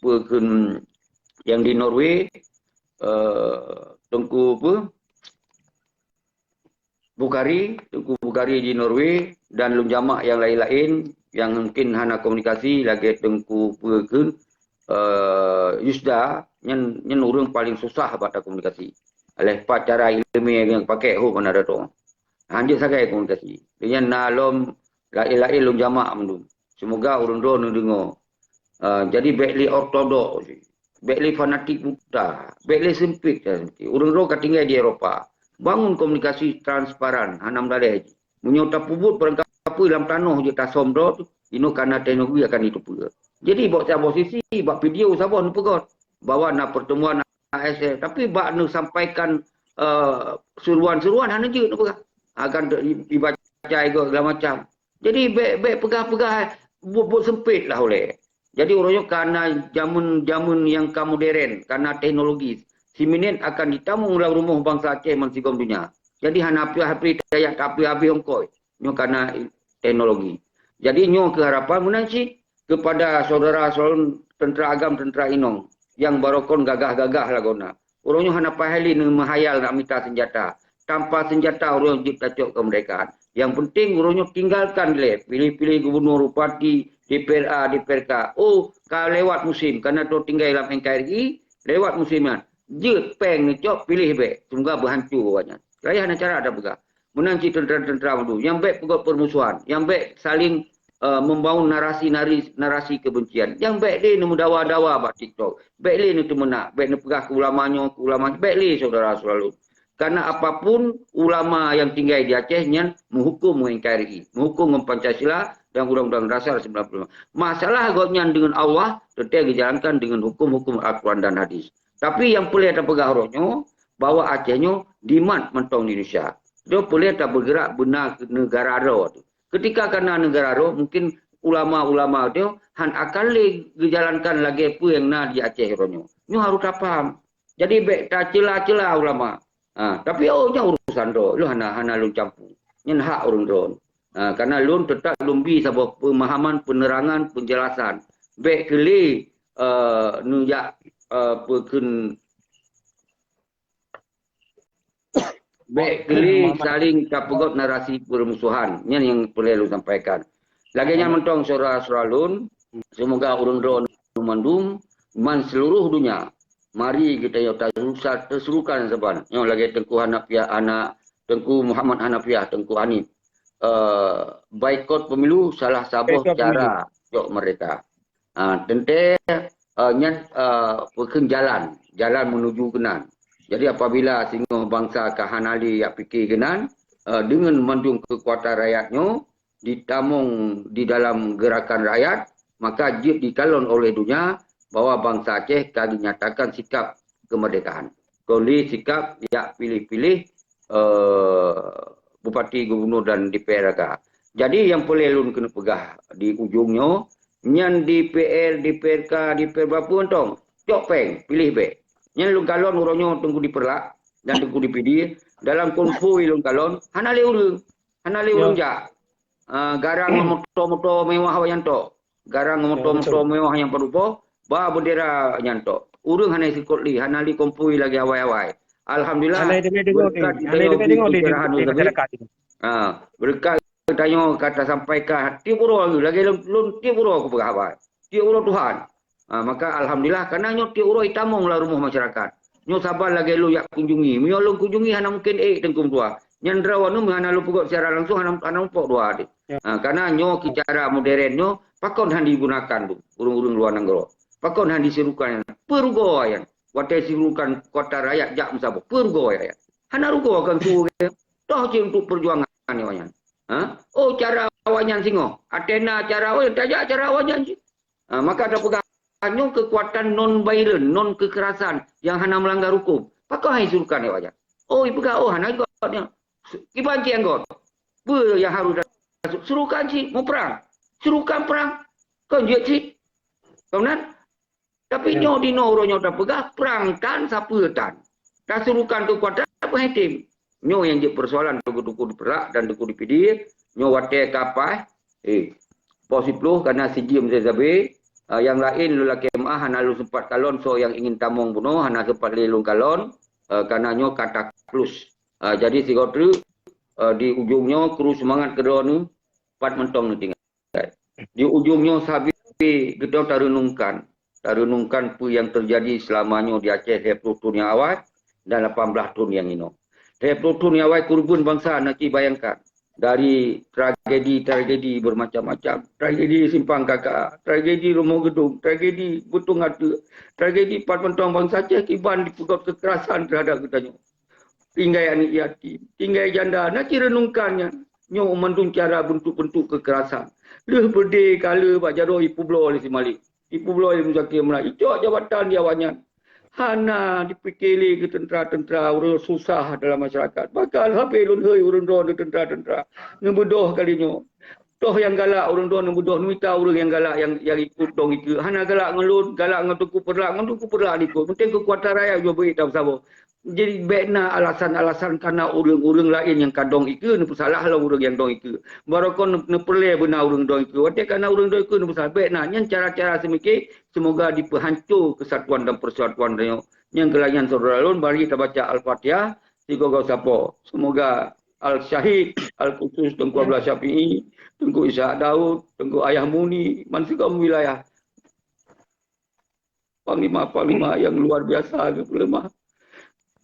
Peukheun nyang di Norway, eh, Teungku apa? Bukhari, Teungku Bukhari di Norway, dan lôn jamak nyang laén-laén nyang mungkin hana komunikasi lagée Teungku Peukheun, eh, Yusda, nyan, nyan ureuëng paling susah bak takomunikasi. Leh pat cara ileumé nyang pakai, ho, mana ada tu. Hanjeuet sagai komunikasi. Nyan na lom laén-laén lôn jamak mandum. Semoga ureuëng droe neudeungoe. Ah, jadi bék lé ortodok, bék lé fanatik buta, bék lé seumpit. Ureuëng droe ka tinggai di Eropa. Bangun komunikasi transparan, hana meudaleh jih. Meunyoe tapeubuet barangkapeue lam tanoh jeuet tasom droe tu, inoe kana teknologi akan jiteupeue. Jadi bak saboh sisi, bak video saboh neupeugot bahwa na pertemuan A S F, tapi bak neusampaikan, eh, seruan-seruan hana jeuet neupeugah. Akan te-, dibaca igoe segala macam. Jadi bék, bék peugah-peugah buet-buet seumpit lah ulée. Jadi uroe nyoe kana jameun-jameun nyang ka modern, kana teknologi. Siminét akan jitamong lam rumoh bansa Aceh meusigom donya. Jadi hana piôh habéh tajak, tapi habéh ongkoi. Nyoe kana teknologi. Jadi nyoe keuh harapan meunan cit kepada saudara-saudara teuntera agam, teuntera inong nyang barokon gagah-gagah lagoena. Uroe nyoe hana payah lé neumeuhayal nak mita seunjata. Tanpa seunjata uroe nyoe jeuet tacok keumeurdekaan. Nyang penting uroe nyoe tinggalkan lé, pilih-pilih gubernur, bupati, D P R A, D P R K. Oh, ka lewat musim, karena troh tinggai lam N K R I, lewat musim nyan. Jeuet péng neucok, pilih bék. Semoga beuhanco awaknyan. Raya hana cara tapeugah. Meunan cit tentara-tentara mandum. Nyang bék peugöt permusuhan. Nyang bék saling, eh, membangun narasi-nari-, narasi kebencian. Nyang bék lé neumeudawa-dawa bak TikTok. Bék lé neuteumeunak. Bék neupeugah keu ulama nyoe, keu ulama nyoe. Bék lé, saudara-saudara lôn. Karena apapun ulama yang tinggai di Aceh nyan meuhukum ngon N K R I, meuhukum ngon Pancasila dan Undang-Undang Dasar sembilan puluh lima. Masalah gobnyan dengan Allah teuntée geujalankan dengan hukum-hukum Al-Quran dan Hadis. Tapi nyang peureulée tapeugah uroe nyoe, bahwa Aceh nyoe dimat mantong di Indonesia. Nyoe peureulée tabeugerak beuna keu negara droe tu. Ketika kana negara droe, mungkin ulama-ulama tu han akan lé geujalankan lagée peue nyang na di Aceh uroe nyoe. Nyoe harôh tapaham. Jadi bék tacela-cela ulama. Ha, tapi oh, nyan urusan droe, lôn hana, hana lôn campur. Nyan hak ureuëng droe. Ha, karena lôn teutap lôn bi saboh pemahaman, penerangan, penjelasan. Bék keu lé, eh, neujak, eh, peukheun, bék keu lé saling tapeugöt narasi permusuhan. Nyan nyang peureulée lôn sampaikan. Lagée nyan mantong saudara-saudara lôn, semoga ureuëng droe mandum, man seluruh dunia, mari geutanyoe tasusa-, teuserukan saban. Nyoe lagée Teungku Hanafiah, anak Teungku Muhammad Hanafiah, Teungku Hanif. Eh, boikot pemilu salah saboh cara cok merdeka. Ah, teuntée, eh, nyan, eh, peukheun jalan, jalan menuju keunan. Jadi apabila singoh bansa ka hana lé jak pike keunan, eh, deungon mandum keukuatan rakyat nyoe, ditamong di dalam gerakan rakyat, maka jeuet dikalon oleh dunia bahwa bansa Aceh ka dinyatakan sikap kemerdekaan. Kon lé sikap jak pilih-pilih, eh, bupati, gubernur dan D P R K. Jadi nyang peureulée lôn keuneuk peugah di ujong nyoe, nyan D P R, D P R K, D P R berapa mantong, cok péng, pilih bék. Nyan lôn kalon uroe nyoe Teungku di Peureulak dan Teungku di Pidie, dalam konvoi lôn kalon, hana lé ureuëng. Hana lé ureuëng jak. Ah, garang ngon moto-moto mewah awaknyan tok. Garang ngon moto-moto mewah nyang padub poh, ba bendera nyan tok. Ureuëng hana sikot lé, hana lé konvoi lagée awai-awai. Alhamdulillah, berkat geutanyoe pencerahan Ustaz Zabi. Ha, berkat geutanyoe ka tasampaikan tieb uroe lagée lôn, lôn tieb uroe kupeugah haba. Tieb uroe Tuhan. Ha, maka alhamdulillah, karena nyoe tieb uroe itamong lam rumoh masyarakat. Nyoe saban lagée lôn jak kunjungi. Meunyoe lôn kunjungi hana mungken ék Teungku meutuah. Nyan droe anu hana lôn peugöt secara langsung, hana, hana mupok dua deh. Ha, karena nyoe keu cara modern nyoe pakon han digunakan tu ureuëng-ureuëng luwa nanggroe. Pakon han diserukan nyan. Peurugoe nyan. Watée serukan kuatan rakyat jak meusaboh. Peurugoe nyan. Hana rugoe kan su toh cit untuk perjuangan nyoe nyan. Ha? Oh, cara awaknyan singoh. Atena cara awaknyan, tajak cara awaknyan cit. Ha, maka tapeugah nyoe keukuatan non-violent, non kekerasan nyang hana melanggar hukum. Pakon hai surukan awaknyan? Oh, ipeugah, oh, hana gét nyoe. Kiban cit anggota. Peue nyang harôh serukan cit muprang. Serukan prang. Kon jeuet cit. Kon meunan? Tapi nyoe dinoe uroe nyoe tapeugah prang tan sapeue tan. Tasurukan keukuatan peungitim. Nyoe nyang jeuet persoalan Teungku di Peureulak dan Teungku di Pidie. Nyoe watée ka paih, eh, poh siploh kana si jeuem sabe-sabe. Ah, nyang laén lôn lakée meuáh hana lôn sempat kalon soe nyang ingin tamong bunoe, hana sempat lé lôn kalon, eh, kana nyoe ka taklus. Ah, jadi sigoe treuk, eh, di ujong nyoe kru seumangat keudroe neuh pat mantong neutinggai. Di ujong nyoe sabe geutanyoe tareunungkan, tareunungkan peue nyang teujadi seulama nyoe di Aceh lhée ploh thon nyang awai dan lapan blaih thon nyang inoe. Lhée ploh thon nyang awai keureubeuen bansa na ci bayangkan. Dari tragedi-tragedi bermacam-macam, tragedi Simpang Kaka, tragedi Rumoh Geudong, tragedi Beutong Ateuk, tragedi pat mantong bansa Aceh kiban dipeugöt kekerasan terhadap geutanyoe. Tinggai aneuëk yatim, tinggai janda, na ci reunungkan nyan. Nyoe mandum cara bentuk-bentuk kekerasan. Lheueh beudé ka le bak jaroe ipeubloe lé si Malik. Ipeubloe lé Muzakir Meunan. Icok jabatan di awaknyan. Hana dipike lé keu teuntara-teuntara ureuëng susah dalam masyarakat. Bahkan sabe lôn hôi ureuëng droe neu teuntara-teuntara. Neubeudôh kali nyoe. Toh nyang galak ureuëng droe neubeudoh, neumita ureuëng nyang galak nyang, nyang ikot dong ikeue. Hana galak ngon lôn, galak ngon Teungku Peureulak, ngon Teungku Peureulak dikot. Penting keukuatan rakyat jua beuék tasaboh. Jadi bék na alasan-alasan kana ureuëng-ureuëng laén nyang ka dong ikeue neupeusalah lom ureuëng nyang dong ikeue. Barokon neu-, neupeureulée beuna ureuëng dong ikeue. Watée kana ureuëng dong ikeue neupeusalah, bék na. Nyan cara-cara seumike, semoga dipeuhanco keusatuan dan persatuan tanyoe. Nyang keulayan syedara lôn, mari tabaca Al-Fatihah, sigoe-goe sapo. Semoga Al-Syahid, Al-Khusus Teungku Abdullah Syafi'i, Teungku Ishak Daud, Teungku Ayah Muni, bansigom wilayah. Panglima-panglima nyang luar biasa geupeuleumah.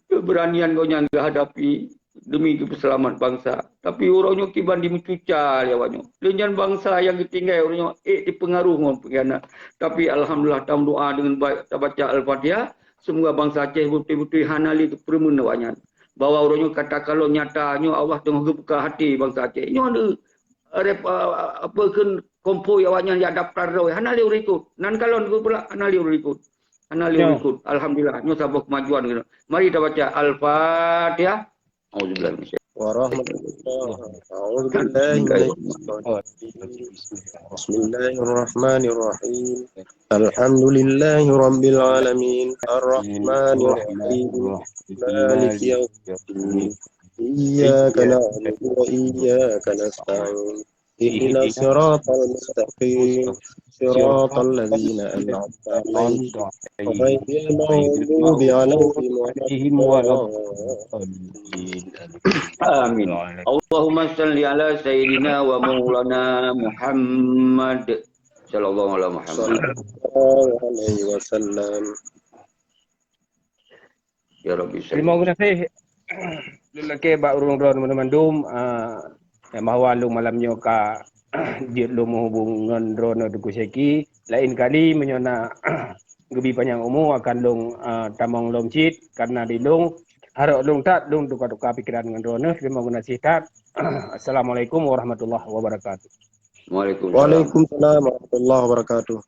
Keberanian gobnyan geuhadapi demi keupeuseulamat bansa. Tapi uroe nyoe kiban dimeucuca lé awak nyoe. Lé nyan bansa nyang geutinggai uroe nyoe ék dipeungaruh ngon peungkhianat. Tapi alhamdulillah, tameudoa deungon baik, tabaca Al-Fatihah, seumoga bansa Aceh beutôi-beutôi hana lé geupeureumeun awak nyan. Bahwa uroe nyoe katakan lôn nyata nyoe Allah teungoh geubuka hati bansa Aceh. Nyoe rep-, a-, a-, apa kheun kompoi awak nyan jak daftar droe. Hana lé ureueng ikot. Nan kalon geupeulak, hana lé ureueng ikot. Hana lé ureueng ikot. Alhamdulillah, nyoe saboh kemajuan kita. Mari kita baca Al-Fatihah. Auzubillahi minasyaitanir rajim. Warahmatullah. Auzubillahi minasyaitanir rajim. Bismillahirrahmanirrahim. Alhamdulillahi rabbil alamin. Arrahmanirrahim. Maliki yaumiddin. Iyyaka na'budu wa iyyaka nasta'in. Ihdinas siratal mustaqim. Siratal ladzina an'amta 'alaihim ghairil maghdubi 'alaihim waladdallin. Amin. Allahumma shalli ala sayyidina wa maulana Muhammad. Sallallahu ala Muhammad. Sallallahu alaihi wasallam. Ya Rabbi, terima kasih. Lôn lakée bak ureueng droeneuh mandum, ah, nyang bahwa lôn malam nyoe ka jeuet lôn meuhubung ngon droeneuh Teungku Syeki. Laén kali meunyoe na geubi panyang umu akan lôn, ah, tamong lom cit, karena di lôn harok lôn that lôn tuka-tuka pikiran ngon droeneuh. Terima kasih that. Assalamualaikum warahmatullahi wabarakatuh. Waalaikumsalam. Waalaikumsalam warahmatullahi wabarakatuh.